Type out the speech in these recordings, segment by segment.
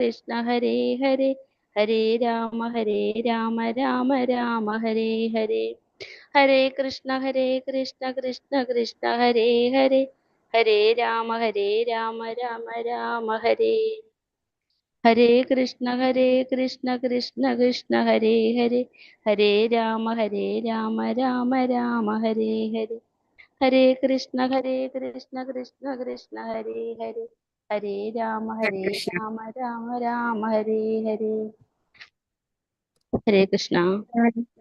കൃഷ്ണ ഹരേ ഹരേ, ഹരേ രാമ ഹരേ രാമ രാമ രാമ ഹരേ ഹരേ, ഹരേ കൃഷ്ണ ഹരേ കൃഷ്ണ കൃഷ്ണ കൃഷ്ണ ഹരേ ഹരേ, ഹരേ രാമ ഹരേ രാമ രാമ രാമ ഹരേ, ഹരേ കൃഷ്ണ ഹരേ കൃഷ്ണ കൃഷ്ണ കൃഷ്ണ ഹരേ ഹരേ, ഹരേ രാമ ഹരേ രാമ രാമ രാമ ഹരേ ഹരേ, ഹരേ കൃഷ്ണ ഹരേ കൃഷ്ണ കൃഷ്ണ കൃഷ്ണ ഹരേ ഹരേ, ഹരേ രാമ ഹരേ കൃഷ്ണ. രാമ രാമ രാമ ഹരേ ഹരേ. ഹരേ കൃഷ്ണ.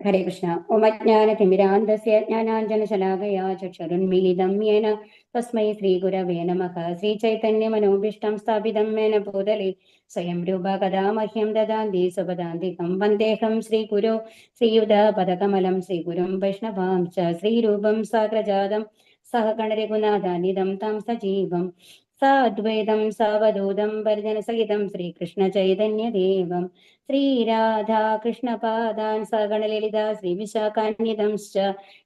ഹരേ കൃഷ്ണ. ഓമജ്ഞാനതിമിരാന്തസ്യ ജ്ഞാനാഞ്ജനശലാകയാ ചക്ഷുരുന്മീലിതം യേന തസ്മൈ ശ്രീഗുരവേ നമഃ. ശ്രീചൈതന്യമനോഭീഷ്ടം സ്ഥാപിതം മേന ഭൂതലേ സ്വയം രൂപ കഥാ മഹ്യം ദദാന്തി സ്വപദാന്തികം. വന്ദേഹം ശ്രീഗുരു ശ്രീയുതപദകമലം ശ്രീഗുരും വൈഷ്ണവാം ച ശ്രീരൂപം സാഗ്രജാതം സഹഗണരഘുനാഥാനിതം താം സജീവം സാദ്വൈതം സാവധൂതം പരിജനസഹിതം ശ്രീകൃഷ്ണ ചൈതന്യദേവം ശ്രീരാധാകൃഷ്ണപാദാൻ സഗണലളിത ശ്രീവിശാഖാന്വിതംശ്ച.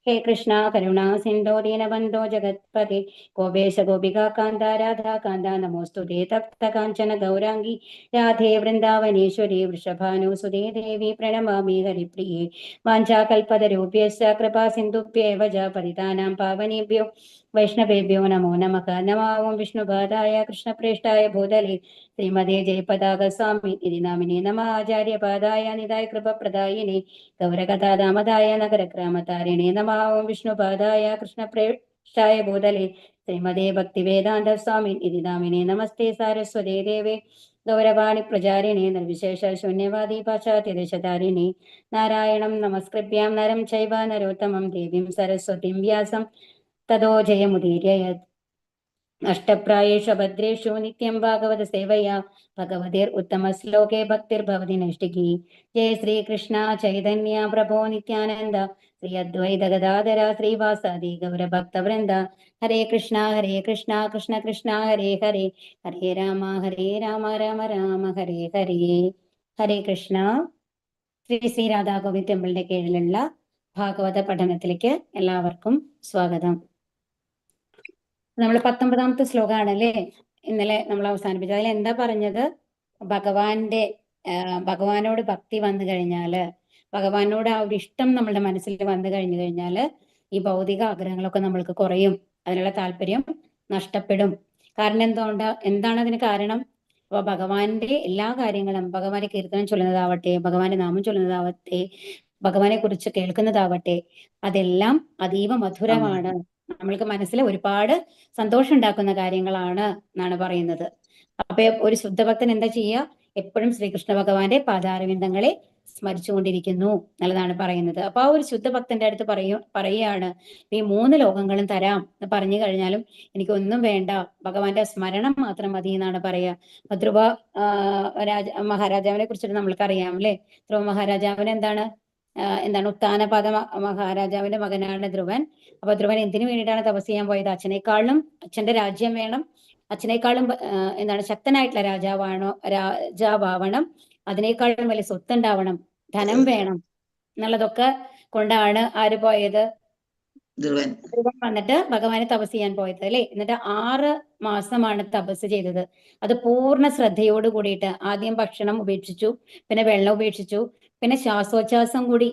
ഹേ കൃഷ്ണ കരുണാ സിന്ധോ ദീനബന്ധോ ജഗത്പതി ഗോപേശ ഗോപികാ കാന്ത രാധാകാന്ത നമോസ്തുതേ. തപ്ത കാഞ്ചന ഗൗരാംഗി രാധേ വൃന്ദാവനേശ്വരി വൃഷഭാനുസുതേ ദേവി പ്രണമാമി ഹരിപ്രിയേ. വാഞ്ചാകൽപതരൂപ്യശ്ച കൃപാ സിന്ധുഭ്യേവ ച പതിതാനാം പാവനേഭ്യോ വൈഷ്ണവേഭ്യോ നമോ നമഃ. നമാവും വിഷ്ണുപാദായ കൃഷ്ണപ്രേഷ്ഠായ ഭൂതലേ ശ്രീമതേ ജയപതാക സ്വാമി ഇതി നാമിനെ. നമ ആചാര്യപാദായ നിതായ കൃപപ്രദായിനെ ഗൗരകഥാദാമദായ നഗരഗ്രാമതാരിണേ. നമാവും വിഷ്ണുപാദായ കൃഷ്ണപ്രേഷ്ഠായ ഭൂതലേ ശ്രീമതേ ഭക്തിവേദാന്ത സ്വാമി ഇതി നാമിനെ. നമസ്തേ സാരസ്വതേ ദേവേ ഗൗരവാണി പ്രചാരിണേ നിർവിശേഷ ശൂന്യവാദി പാശ്ചാത്യദേശധാരിണി. നാരായണം നമസ്കൃഭ്യാം നരം ചൈവ നരോത്തമം ദേവീം സരസ്വതീം വ്യാസം തതോ ജയമുദീരയത്. അഷ്ടപ്രായേഷു ഭദ്രേഷു നിത്യം ഭാഗവത സേവയാ ഭഗവതിർ ഉത്തമ ശ്ലോകേ ഭക്തിർഭവതി നൈഷ്ഠികി. ജയ ശ്രീകൃഷ്ണ ചൈതന്യ പ്രഭോ നിത്യാനന്ദ ശ്രീ അദ്വൈത ഗദാധര ശ്രീവാസാദി ഗൗരഭക്തവൃന്ദ. ഹരേ കൃഷ്ണ ഹരേ കൃഷ്ണ കൃഷ്ണ കൃഷ്ണ ഹരേ ഹരേ, ഹരേ രാമ ഹരേ രാമ രാമ രാമ ഹരേ ഹരേ. ഹരേ കൃഷ്ണ. ശ്രീ ശ്രീ രാധാ ഗോവിന്ദ് ടെമ്പിളിന്റെ കീഴിലുള്ള ഭാഗവത പഠനത്തിലേക്ക് എല്ലാവർക്കും സ്വാഗതം. നമ്മൾ 19-ാമത്തെ ശ്ലോകമാണല്ലേ ഇന്നലെ നമ്മൾ അവസാനിപ്പിച്ചത്. അതിൽ എന്താ പറഞ്ഞത്? ഭഗവാന്റെ ഭഗവാനോട് ഭക്തി വന്നു കഴിഞ്ഞാല്, ഭഗവാനോട് ആ ഒരു ഇഷ്ടം നമ്മളുടെ മനസ്സിൽ വന്നു കഴിഞ്ഞു കഴിഞ്ഞാല് ഈ ഭൗതിക ആഗ്രഹങ്ങളൊക്കെ നമ്മൾക്ക് കുറയും, അതിനുള്ള താല്പര്യം നഷ്ടപ്പെടും. കാരണം എന്തുകൊണ്ടാ, എന്താണ് അതിന് കാരണം? അപ്പൊ ഭഗവാന്റെ എല്ലാ കാര്യങ്ങളും, ഭഗവാന്റെ കീർത്തനം ചൊല്ലുന്നതാവട്ടെ, ഭഗവാന്റെ നാമം ചൊല്ലുന്നതാവട്ടെ, ഭഗവാനെ കുറിച്ച് കേൾക്കുന്നതാവട്ടെ, അതെല്ലാം അതീവ മധുരമാണ്, നമ്മൾക്ക് മനസ്സിൽ ഒരുപാട് സന്തോഷം ഉണ്ടാക്കുന്ന കാര്യങ്ങളാണ് എന്നാണ് പറയുന്നത്. അപ്പൊ ഒരു ശുദ്ധഭക്തൻ എന്താ ചെയ്യുക? എപ്പോഴും ശ്രീകൃഷ്ണ ഭഗവാന്റെ പാദാരവിന്ദങ്ങളെ സ്മരിച്ചുകൊണ്ടിരിക്കുന്നു എന്നുള്ളതാണ് പറയുന്നത്. അപ്പൊ ആ ഒരു ശുദ്ധഭക്തന്റെ അടുത്ത് പറയുകയാണ്, ഈ 3 ലോകങ്ങളും തരാം എന്ന് പറഞ്ഞു കഴിഞ്ഞാലും എനിക്കൊന്നും വേണ്ട, ഭഗവാന്റെ സ്മരണം മാത്രം മതി എന്നാണ് പറയുക. അപ്പൊ ധ്രുവ മഹാരാജാവിനെ കുറിച്ചിട്ട് നമ്മൾക്കറിയാം അല്ലെ? ധ്രുവ മഹാരാജാവിന് എന്താണ് എന്താണ് ഉത്താനപാദ മഹാരാജാവിന്റെ മകനാണ് ധ്രുവൻ. അപ്പൊ ധ്രുവൻ എന്തിനു വേണ്ടിയിട്ടാണ് തപസ് ചെയ്യാൻ പോയത്? അച്ഛനേക്കാളും അച്ഛന്റെ രാജ്യം വേണം, അച്ഛനേക്കാളും എന്താണ് ശക്തനായിട്ടുള്ള രാജാവണം, അതിനേക്കാളും വലിയ സ്വത്തുണ്ടാവണം, ധനം വേണം എന്നുള്ളതൊക്കെ കൊണ്ടാണ് ആര് പോയത്? ധ്രുവൻ. ധ്രുവൻ വന്നിട്ട് ഭഗവാനെ തപസ് ചെയ്യാൻ പോയത് അല്ലെ? എന്നിട്ട് 6 മാസമാണ് തപസ് ചെയ്തത്. അത് പൂർണ്ണ ശ്രദ്ധയോട് കൂടിയിട്ട് ആദ്യം ഭക്ഷണം ഉപേക്ഷിച്ചു, പിന്നെ വെള്ളം ഉപേക്ഷിച്ചു, പിന്നെ ശ്വാസോച്ഛ്വാസം കൂടി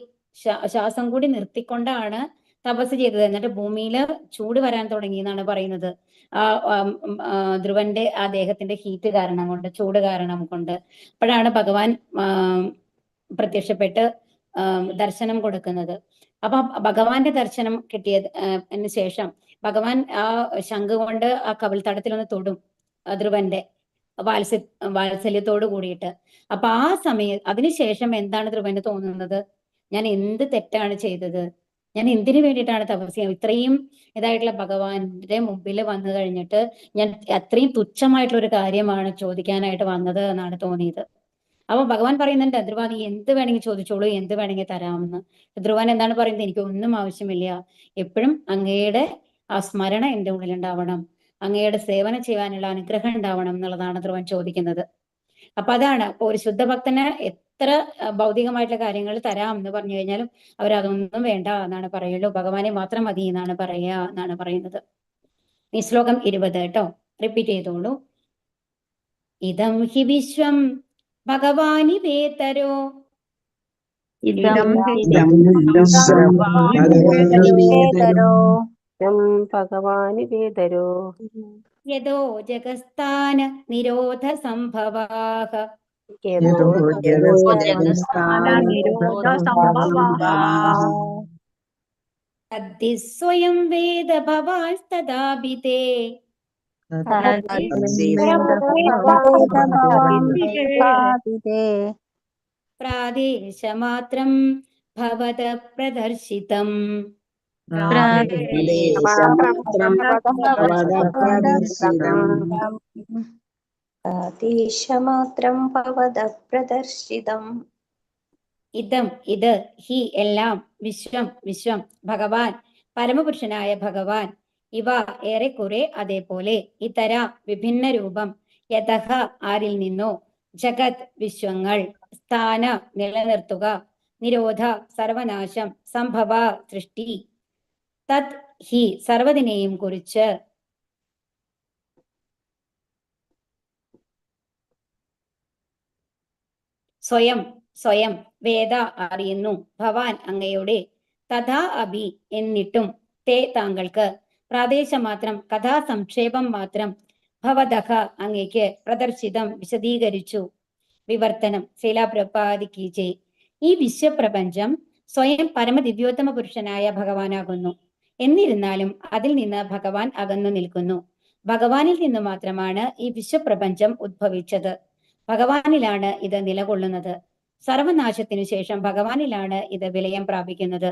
ശ്വാസം കൂടി നിർത്തിക്കൊണ്ടാണ് തപസ് ചെയ്തത്. എന്നിട്ട് ഭൂമിയില് ചൂട് വരാൻ തുടങ്ങി എന്നാണ് പറയുന്നത്. ആ ധ്രുവന്റെ ആ ദേഹത്തിന്റെ ഹീറ്റ് കാരണം കൊണ്ട്, ചൂട് കാരണം കൊണ്ട്. അപ്പോഴാണ് ഭഗവാൻ പ്രത്യക്ഷപ്പെട്ട് ദർശനം കൊടുക്കുന്നത്. അപ്പൊ ഭഗവാന്റെ ദർശനം കിട്ടിയതിന് ശേഷം ഭഗവാൻ ആ ശംഖ് കൊണ്ട് ആ കവിൾത്തടത്തിൽ ഒന്ന് തൊടും ധ്രുവന്റെ വാത്സല്യത്തോട് കൂടിയിട്ട്. അപ്പൊ ആ സമയം അതിനുശേഷം എന്താണ് ധ്രുവന് തോന്നുന്നത്? ഞാൻ എന്ത് തെറ്റാണ് ചെയ്തത്? ഞാൻ എന്തിനു വേണ്ടിയിട്ടാണ് തപസ് ചെയ്യാൻ? ഇത്രയും ഇതായിട്ടുള്ള ഭഗവാന്റെ മുമ്പിൽ വന്നു കഴിഞ്ഞിട്ട് ഞാൻ അത്രയും തുച്ഛമായിട്ടുള്ള ഒരു കാര്യമാണ് ചോദിക്കാനായിട്ട് വന്നത് എന്നാണ് തോന്നിയത്. അപ്പൊ ഭഗവാൻ പറയുന്നുണ്ട്, ധ്രുവ നീ എന്ത് വേണമെങ്കിൽ ചോദിച്ചോളൂ, എന്ത് വേണമെങ്കിൽ തരാമെന്ന്. ധ്രുവൻ എന്താണ് പറയുന്നത്? എനിക്ക് ഒന്നും ആവശ്യമില്ല, എപ്പോഴും അങ്ങയുടെ ആ സ്മരണ എൻ്റെ ഉള്ളിലുണ്ടാവണം, അങ്ങയുടെ സേവനം ചെയ്യാനുള്ള അനുഗ്രഹം ഉണ്ടാവണം എന്നുള്ളതാണ് ധ്രുവൻ ചോദിക്കുന്നത്. അപ്പൊ അതാണ്, അപ്പൊ ഒരു ശുദ്ധഭക്തന് എത്ര ഭൗതികമായിട്ടുള്ള കാര്യങ്ങൾ തരാം എന്ന് പറഞ്ഞു കഴിഞ്ഞാലും അവരതൊന്നും വേണ്ട എന്നാണ് പറയുള്ളൂ, ഭഗവാനെ മാത്രം മതി എന്നാണ് പറയുക എന്നാണ് പറയുന്നത്. ഈ ശ്ലോകം 20 കേട്ടോ, റിപ്പീറ്റ് ചെയ്തോളൂ. ഇദം he വിശ്വം ഭഗവാനിവേതരോ. ഇദം ഇദം വിശ്വം ഭഗവാനിവേതരോ. ഭഗവാനിവേതരോ. യതോ ജഗസ്ഥാന നിരോധ സംഭവാഃ. യതോ ജഗസ്ഥാന നിരോധ സംഭവാഃ. തദ്ധി സ്വയം വേദ ഭവാൻസ്തദാഭിതേ. പ്രാദേശമാത്രം ഭവത പ്രദർശിതം. പ്രാദേശമാത്രം ഭവത പ്രദർശിതം. പ്രാദേശമാത്രം ഭവത പ്രദർശിതം. ഇതം ഇത്, he എല്ലാം, വിശ്വം വിശ്വം, ഭഗവാൻ പരമപുരുഷനായ ഭഗവാൻ, ഇവ ഏറെക്കുറെ അതേപോലെ, ഇതര വിഭിന്ന രൂപം, യതഃ ആരിൽ നിന്നോ, ജഗത് വിശ്വങ്ങൾ, സ്ഥാന നിലനിർത്തുക, നിരോധ സർവനാശം, സംഭവ സൃഷ്ടി, തത് he സർവതിനെയും കുറിച്ച്. സ്വയം സ്വയം, വേദ അറിയുന്നു, ഭവാൻ അങ്ങയുടെ, തഥാ അഭി എന്നിട്ടും, തേ താങ്കൾക്ക്, പ്രാദേശമാത്രം കഥാസംക്ഷേപം മാത്രം, ഭവതഃ അങ്ങയ്ക്ക്, പ്രദർശിതം വിശദീകരിച്ചു. വിവർത്തനം. ശ്രീല പ്രഭുപാദ് കി ജയ്. ഈ വിശ്വപ്രപഞ്ചം സ്വയം പരമദിവ്യോത്തമ പുരുഷനായ ഭഗവാനാകുന്നു. എന്നിരുന്നാലും അതിൽ നിന്ന് ഭഗവാൻ അകന്നു നിൽക്കുന്നു. ഭഗവാനിൽ നിന്ന് മാത്രമാണ് ഈ വിശ്വപ്രപഞ്ചം ഉദ്ഭവിച്ചത്. ഭഗവാനിലാണ് ഇത് നിലകൊള്ളുന്നത്. സർവനാശത്തിനു ശേഷം ഭഗവാനിലാണ് ഇത് വിലയം പ്രാപിക്കുന്നത്.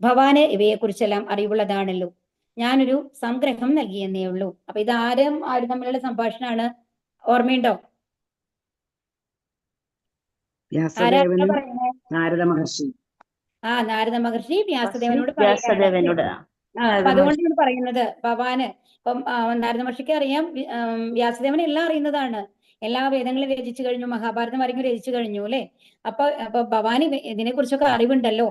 ഭവാന് ഇവയെക്കുറിച്ചെല്ലാം അറിവുള്ളതാണല്ലോ. ഞാനൊരു സംഗ്രഹം നൽകിയെന്നേ ഉള്ളൂ. അപ്പൊ ഇത് ആരും ആരും തമ്മിലുള്ള സംഭാഷണമാണ്? ഓർമ്മയുണ്ടോ? വ്യാസദേവനും നാരദ മഹർഷി. ആ നാരദ മഹർഷി വ്യാസദേവനോട് പറയാണ്. അപ്പൊ അതുകൊണ്ടാണ് പറയുന്നത് ഭവാന്. ഇപ്പം നാരദ മഹർഷിക്ക് അറിയാം, വ്യാസദേവൻ എല്ലാം അറിയുന്നതാണ്. എല്ലാ വേദങ്ങളും രചിച്ചു കഴിഞ്ഞു, മഹാഭാരതം വരെയും രചിച്ചു കഴിഞ്ഞു അല്ലെ? അപ്പൊ അപ്പൊ ഭവാനി ഇതിനെ കുറിച്ചൊക്കെ അറിവുണ്ടല്ലോ,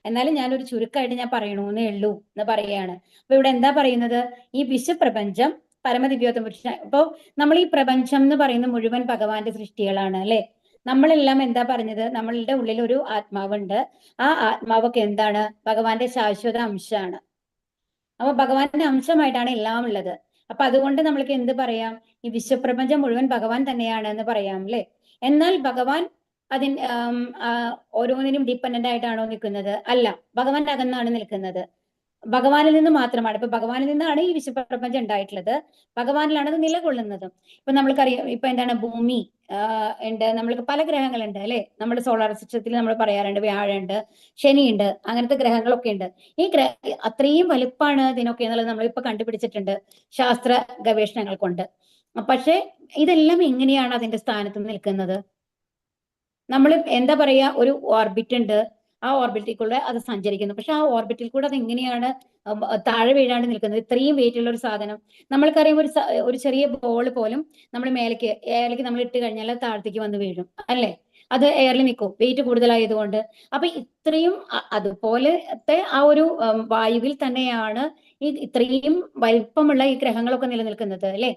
എന്നാലും ഞാനൊരു ചുരുക്കമായിട്ട് ഞാൻ പറയണൂന്നേ ഉള്ളൂ എന്ന് പറയാണ്. അപ്പൊ ഇവിടെ എന്താ പറയുന്നത്? ഈ വിശ്വപ്രപഞ്ചം പരമദിവ്യോത്തമ പുരുഷൻ. അപ്പൊ നമ്മൾ ഈ പ്രപഞ്ചം എന്ന് പറയുന്ന മുഴുവൻ ഭഗവാന്റെ സൃഷ്ടികളാണ് അല്ലെ? നമ്മളെല്ലാം എന്താ പറഞ്ഞത്? നമ്മളുടെ ഉള്ളിൽ ഒരു ആത്മാവുണ്ട്. ആ ആത്മാവൊക്കെ എന്താണ്? ഭഗവാന്റെ ശാശ്വത അംശമാണ്. അപ്പൊ ഭഗവാന്റെ അംശമായിട്ടാണ് എല്ലാം ഉള്ളത്. അപ്പൊ അതുകൊണ്ട് നമ്മൾക്ക് എന്ത് പറയാം? ഈ വിശ്വപ്രപഞ്ചം മുഴുവൻ ഭഗവാൻ തന്നെയാണ് എന്ന് പറയാം അല്ലെ? എന്നാൽ ഭഗവാൻ അതിൻ ഓരോന്നിനും ഡിപ്പെൻഡന്റ് ആയിട്ടാണോ നിൽക്കുന്നത്? അല്ല, ഭഗവാന്റെ അകന്നാണ് നിൽക്കുന്നത്. ഭഗവാനിൽ നിന്ന് മാത്രമാണ്. ഇപ്പൊ ഭഗവാനിൽ നിന്നാണ് ഈ വിശ്വപ്രപഞ്ചം ഉണ്ടായിട്ടുള്ളത്, ഭഗവാനിലാണ് അത് നിലകൊള്ളുന്നതും. ഇപ്പൊ നമ്മൾക്കറിയാം, ഇപ്പൊ എന്താണ് ഭൂമി ഉണ്ട്, നമ്മൾക്ക് പല ഗ്രഹങ്ങളുണ്ട് അല്ലെ? നമ്മുടെ സോളാർ സിസ്റ്റത്തിൽ നമ്മൾ പറയാറുണ്ട് വ്യാഴുണ്ട്, ശനിയുണ്ട്, അങ്ങനത്തെ ഗ്രഹങ്ങളൊക്കെ ഉണ്ട്. ഈ അത്രയും വലുപ്പാണ് ഇതിനൊക്കെ എന്നുള്ളത് നമ്മളിപ്പോ കണ്ടുപിടിച്ചിട്ടുണ്ട് ശാസ്ത്ര ഗവേഷണങ്ങൾ കൊണ്ട്. പക്ഷെ ഇതെല്ലാം എങ്ങനെയാണ് അതിന്റെ സ്ഥാനത്ത് നിൽക്കുന്നത്? നമ്മൾ എന്താ പറയാ, ഒരു ഓർബിറ്റ് ഉണ്ട്, ആ ഓർബിറ്റിൽ കൂടെ അത് സഞ്ചരിക്കുന്നു. പക്ഷെ ആ ഓർബിറ്റിൽ കൂടെ അത് എങ്ങനെയാണ് താഴെ വീഴാണ്ട് നിൽക്കുന്നത്? ഇത്രയും വെയിറ്റ് ഉള്ള ഒരു സാധനം നമ്മൾക്കറിയാം. ഒരു ചെറിയ ബോൾ പോലും നമ്മൾ മേലേക്ക് എയറിലേക്ക് നമ്മൾ ഇട്ട് കഴിഞ്ഞാൽ അത് താഴത്തേക്ക് വന്ന് വീഴും അല്ലെ? അത് എയറിൽ നിൽക്കും വെയിറ്റ് കൂടുതലായതുകൊണ്ട്. അപ്പൊ ഇത്രയും അതുപോലത്തെ ആ ഒരു വായുവിൽ തന്നെയാണ് ഈ ഇത്രയും വലിപ്പമുള്ള ഈ ഗ്രഹങ്ങളൊക്കെ നിലനിൽക്കുന്നത് അല്ലെ?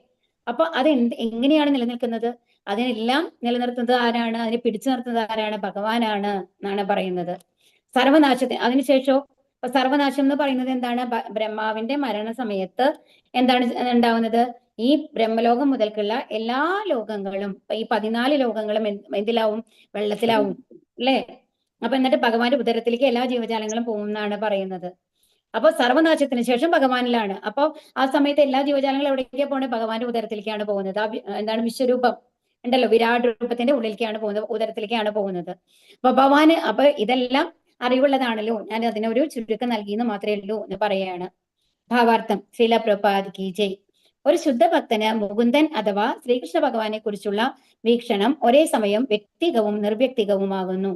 അപ്പൊ അത് എങ്ങനെയാണ് നിലനിൽക്കുന്നത്? അതിനെല്ലാം നിലനിർത്തുന്നത് ആരാണ്? അതിനെ പിടിച്ചു നിർത്തുന്നത് ആരാണ്? ഭഗവാനാണ് എന്നാണ് പറയുന്നത്. സർവനാശത്തിന് അതിനുശേഷോ സർവനാശം എന്ന് പറയുന്നത് എന്താണ്? ബ്രഹ്മാവിന്റെ മരണസമയത്ത് എന്താണ് ഉണ്ടാവുന്നത്? ഈ ബ്രഹ്മലോകം മുതൽക്കുള്ള എല്ലാ ലോകങ്ങളും, ഈ 14 ലോകങ്ങളും എന്തിലാവും? വെള്ളത്തിലാവും അല്ലെ? അപ്പൊ എന്നിട്ട് ഭഗവാന്റെ ഉദരത്തിലേക്ക് എല്ലാ ജീവജാലങ്ങളും പോകുന്നാണ് പറയുന്നത്. അപ്പൊ സർവനാശത്തിന് ശേഷം ഭഗവാനിലാണ്. അപ്പൊ ആ സമയത്ത് എല്ലാ ജീവജാലങ്ങളും എവിടേക്കാ പോണേ? ഭഗവാന്റെ ഉദരത്തിലേക്കാണ് പോകുന്നത്. ആ എന്താണ് വിശ്വരൂപം ഉണ്ടല്ലോ, വിരാട് രൂപത്തിന്റെ ഉള്ളിലേക്കാണ് പോകുന്നത്, ഉദരത്തിലേക്കാണ് പോകുന്നത്. അപ്പൊ ഭഗവാന് അപ്പൊ ഇതെല്ലാം അറിവുള്ളതാണല്ലോ, ഞാൻ അതിനൊരു ചുരുക്കം നൽകിയെന്ന് മാത്രമേ ഉള്ളൂ എന്ന് പറയാണ്. ഭാവാർത്ഥം. ശ്രീല പ്രഭുപാദ് കി ജയ്. ഒരു ശുദ്ധഭക്തന് മുകുന്ദൻ അഥവാ ശ്രീകൃഷ്ണ ഭഗവാനെ കുറിച്ചുള്ള വീക്ഷണം ഒരേ സമയം വ്യക്തികവും നിർവ്യക്തികവുമാകുന്നു.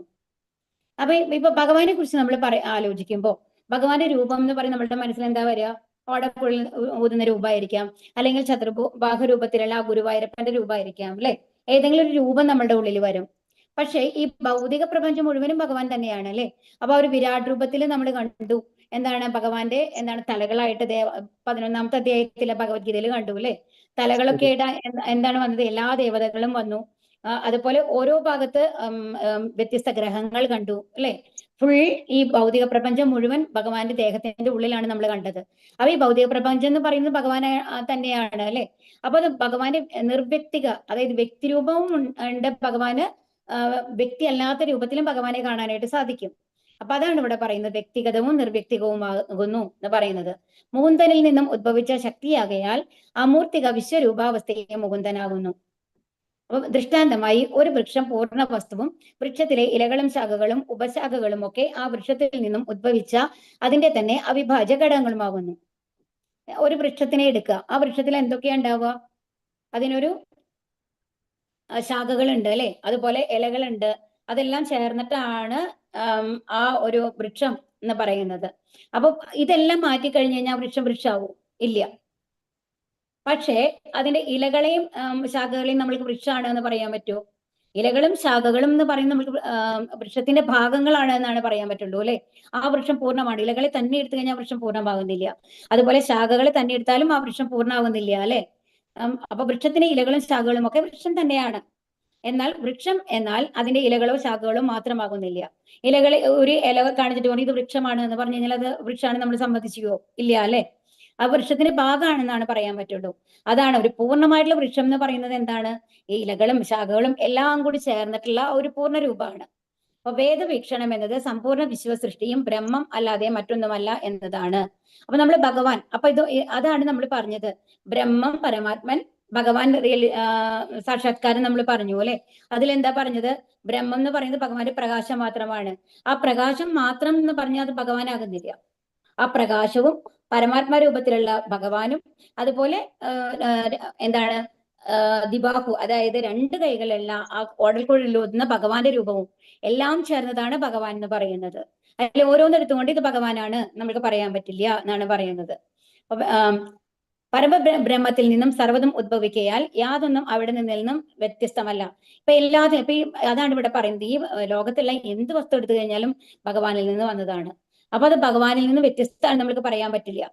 അപ്പൊ ഇപ്പൊ ഭഗവാനെ കുറിച്ച് നമ്മൾ ആലോചിക്കുമ്പോ ഭഗവാന്റെ രൂപം എന്ന് പറയുന്നത് നമ്മളുടെ മനസ്സിൽ എന്താ വരിക? ഓടക്കുഴൽ ഊതുന്ന രൂപമായിരിക്കാം, അല്ലെങ്കിൽ ചതുർബാഹ രൂപത്തിലുള്ള ആ ഗുരുവായൂരപ്പന്റെ രൂപമായിരിക്കാം അല്ലെ? ഏതെങ്കിലും ഒരു രൂപം നമ്മളുടെ ഉള്ളിൽ വരും. പക്ഷെ ഈ ഭൗതിക പ്രപഞ്ചം മുഴുവനും ഭഗവാൻ തന്നെയാണ് അല്ലെ? അപ്പൊ ഒരു വിരാട് രൂപത്തിൽ നമ്മൾ കണ്ടു എന്താണ് ഭഗവാന്റെ എന്താണ് തലകളായിട്ട് 11-ാമത്തെ അധ്യായത്തിലെ ഭഗവത്ഗീതയിൽ കണ്ടു അല്ലെ? തലകളൊക്കെ ആയിട്ട് എന്താണ് വന്നത്? എല്ലാ ദേവതകളും വന്നു. അതുപോലെ ഓരോ ഭാഗത്ത് വ്യത്യസ്ത ഗ്രഹങ്ങൾ കണ്ടു അല്ലെ? ഫുൾ ഈ ഭൗതിക പ്രപഞ്ചം മുഴുവൻ ഭഗവാന്റെ ദേഹത്തിന്റെ ഉള്ളിലാണ് നമ്മൾ കണ്ടത്. അപ്പൊ ഈ ഭൗതിക പ്രപഞ്ചം എന്ന് പറയുന്നത് ഭഗവാൻ തന്നെയാണ് അല്ലെ? അപ്പൊ അത് ഭഗവാന്റെ നിർവ്യക്തിക, അതായത് വ്യക്തിരൂപവും ഉണ്ട് ഭഗവാന്, വ്യക്തി അല്ലാത്ത രൂപത്തിലും ഭഗവാനെ കാണാനായിട്ട് സാധിക്കും. അപ്പൊ അതാണ് ഇവിടെ പറയുന്നത്, വ്യക്തിഗതവും നിർവ്യക്തികവുമാകുന്നു എന്ന് പറയുന്നത്. മുകുന്ദനിൽ നിന്നും ഉദ്ഭവിച്ച ശക്തിയാകയാൽ അമൂർത്തിക വിശ്വരൂപാവസ്ഥയെ മുകുന്ദനാകുന്നു. അപ്പൊ ദൃഷ്ടാന്തമായി ഒരു വൃക്ഷം പൂർണ്ണ വസ്തുവും വൃക്ഷത്തിലെ ഇലകളും ശാഖകളും ഉപശാഖകളും ഒക്കെ ആ വൃക്ഷത്തിൽ നിന്നും ഉദ്ഭവിച്ച അതിന്റെ തന്നെ അവിഭാജ്യ ഘടകങ്ങളുമാകുന്നു. ഒരു വൃക്ഷത്തിനെ എടുക്കുക, ആ വൃക്ഷത്തിൽ എന്തൊക്കെയാ ഉണ്ടാവുക? അതിനൊരു ശാഖകളുണ്ട് അല്ലെ? അതുപോലെ ഇലകളുണ്ട്. അതെല്ലാം ചേർന്നിട്ടാണ് ആ ഒരു വൃക്ഷം എന്ന് പറയുന്നത്. അപ്പൊ ഇതെല്ലാം മാറ്റി കഴിഞ്ഞു കഴിഞ്ഞാൽ വൃക്ഷം വൃക്ഷാവും? ഇല്ല. പക്ഷേ അതിന്റെ ഇലകളെയും ശാഖകളെയും നമ്മൾക്ക് വൃക്ഷമാണ് എന്ന് പറയാൻ പറ്റുമോ? ഇലകളും ശാഖകളും എന്ന് പറയുന്നത് നമ്മൾക്ക് വൃക്ഷത്തിന്റെ ഭാഗങ്ങളാണ് എന്നാണ് പറയാൻ പറ്റുള്ളൂ അല്ലെ? ആ വൃക്ഷം പൂർണ്ണമാണ്. ഇലകളെ തന്നെ എടുത്തു കഴിഞ്ഞാൽ വൃക്ഷം പൂർണ്ണമാകുന്നില്ല. അതുപോലെ ശാഖകളെ തന്നെ എടുത്താലും ആ വൃക്ഷം പൂർണ്ണമാകുന്നില്ല അല്ലെ? അപ്പൊ വൃക്ഷത്തിന്റെ ഇലകളും ശാഖകളും ഒക്കെ വൃക്ഷം തന്നെയാണ്. എന്നാൽ വൃക്ഷം എന്നാൽ അതിന്റെ ഇലകളോ ശാഖകളോ മാത്രമാകുന്നില്ല. ഇലകളെ ഒരു ഇല കാണിച്ചിട്ട് പറഞ്ഞു ഇത് വൃക്ഷമാണ് എന്ന് പറഞ്ഞു കഴിഞ്ഞാൽ അത് വൃക്ഷമാണ് നമ്മൾ സമ്മതിച്ചുവോ? ഇല്ല അല്ലെ? ആ വൃക്ഷത്തിന്റെ ഭാഗമാണെന്നാണ് പറയാൻ പറ്റുള്ളൂ. അതാണ് ഒരു പൂർണ്ണമായിട്ടുള്ള വൃക്ഷം എന്ന് പറയുന്നത്. എന്താണ്? ഈ ഇലകളും ശാഖകളും എല്ലാം കൂടി ചേർന്നിട്ടുള്ള ഒരു പൂർണ്ണ രൂപമാണ്. അപ്പൊ വേദവീക്ഷണം എന്നത് സമ്പൂർണ്ണ വിശ്വസൃഷ്ടിയും ബ്രഹ്മം അല്ലാതെ മറ്റൊന്നുമല്ല എന്നതാണ്. അപ്പൊ നമ്മൾ ഭഗവാൻ, അപ്പൊ ഇത് അതാണ് നമ്മൾ പറഞ്ഞത്, ബ്രഹ്മം പരമാത്മൻ ഭഗവാൻ റിയൽ സാക്ഷാത്കാരം നമ്മൾ പറഞ്ഞു അല്ലെ? അതിലെന്താ പറഞ്ഞത്? ബ്രഹ്മം എന്ന് പറയുന്നത് ഭഗവാന്റെ പ്രകാശം മാത്രമാണ്. ആ പ്രകാശം മാത്രം എന്ന് പറഞ്ഞാൽ അത് ഭഗവാനാകുന്നില്ല. ആ പ്രകാശവും പരമാത്മാ രൂപത്തിലുള്ള ഭഗവാനും അതുപോലെ എന്താണ് ദിബാഹു, അതായത് രണ്ട് കൈകളുള്ള ആ ഓടൽക്കുഴലിലൂതുന്ന ഭഗവാന്റെ രൂപവും എല്ലാം ചേർന്നതാണ് ഭഗവാൻ എന്ന് പറയുന്നത്. അതിൽ ഓരോന്നെടുത്തുകൊണ്ട് ഇത് ഭഗവാനാണ് നമ്മൾക്ക് പറയാൻ പറ്റില്ല എന്നാണ് പറയുന്നത്. അപ്പൊ പരമ ബ്രഹ്മത്തിൽ നിന്നും സർവ്വതും ഉദ്ഭവിക്കയാൽ യാതൊന്നും അവിടെ നിന്നും വ്യത്യസ്തമല്ല. ഇപ്പൊ എല്ലാത്തിനും ഇപ്പൊ ഈ അതാണ് ഇവിടെ പറയുന്നത്, ഈ ലോകത്തുള്ള എന്ത് വസ്തു എടുത്തു കഴിഞ്ഞാലും ഭഗവാനിൽ നിന്ന് വന്നതാണ്. അപ്പൊ അത് ഭഗവാനിൽ നിന്ന് വ്യത്യസ്തമാണ് നമ്മൾക്ക് പറയാൻ പറ്റില്ല.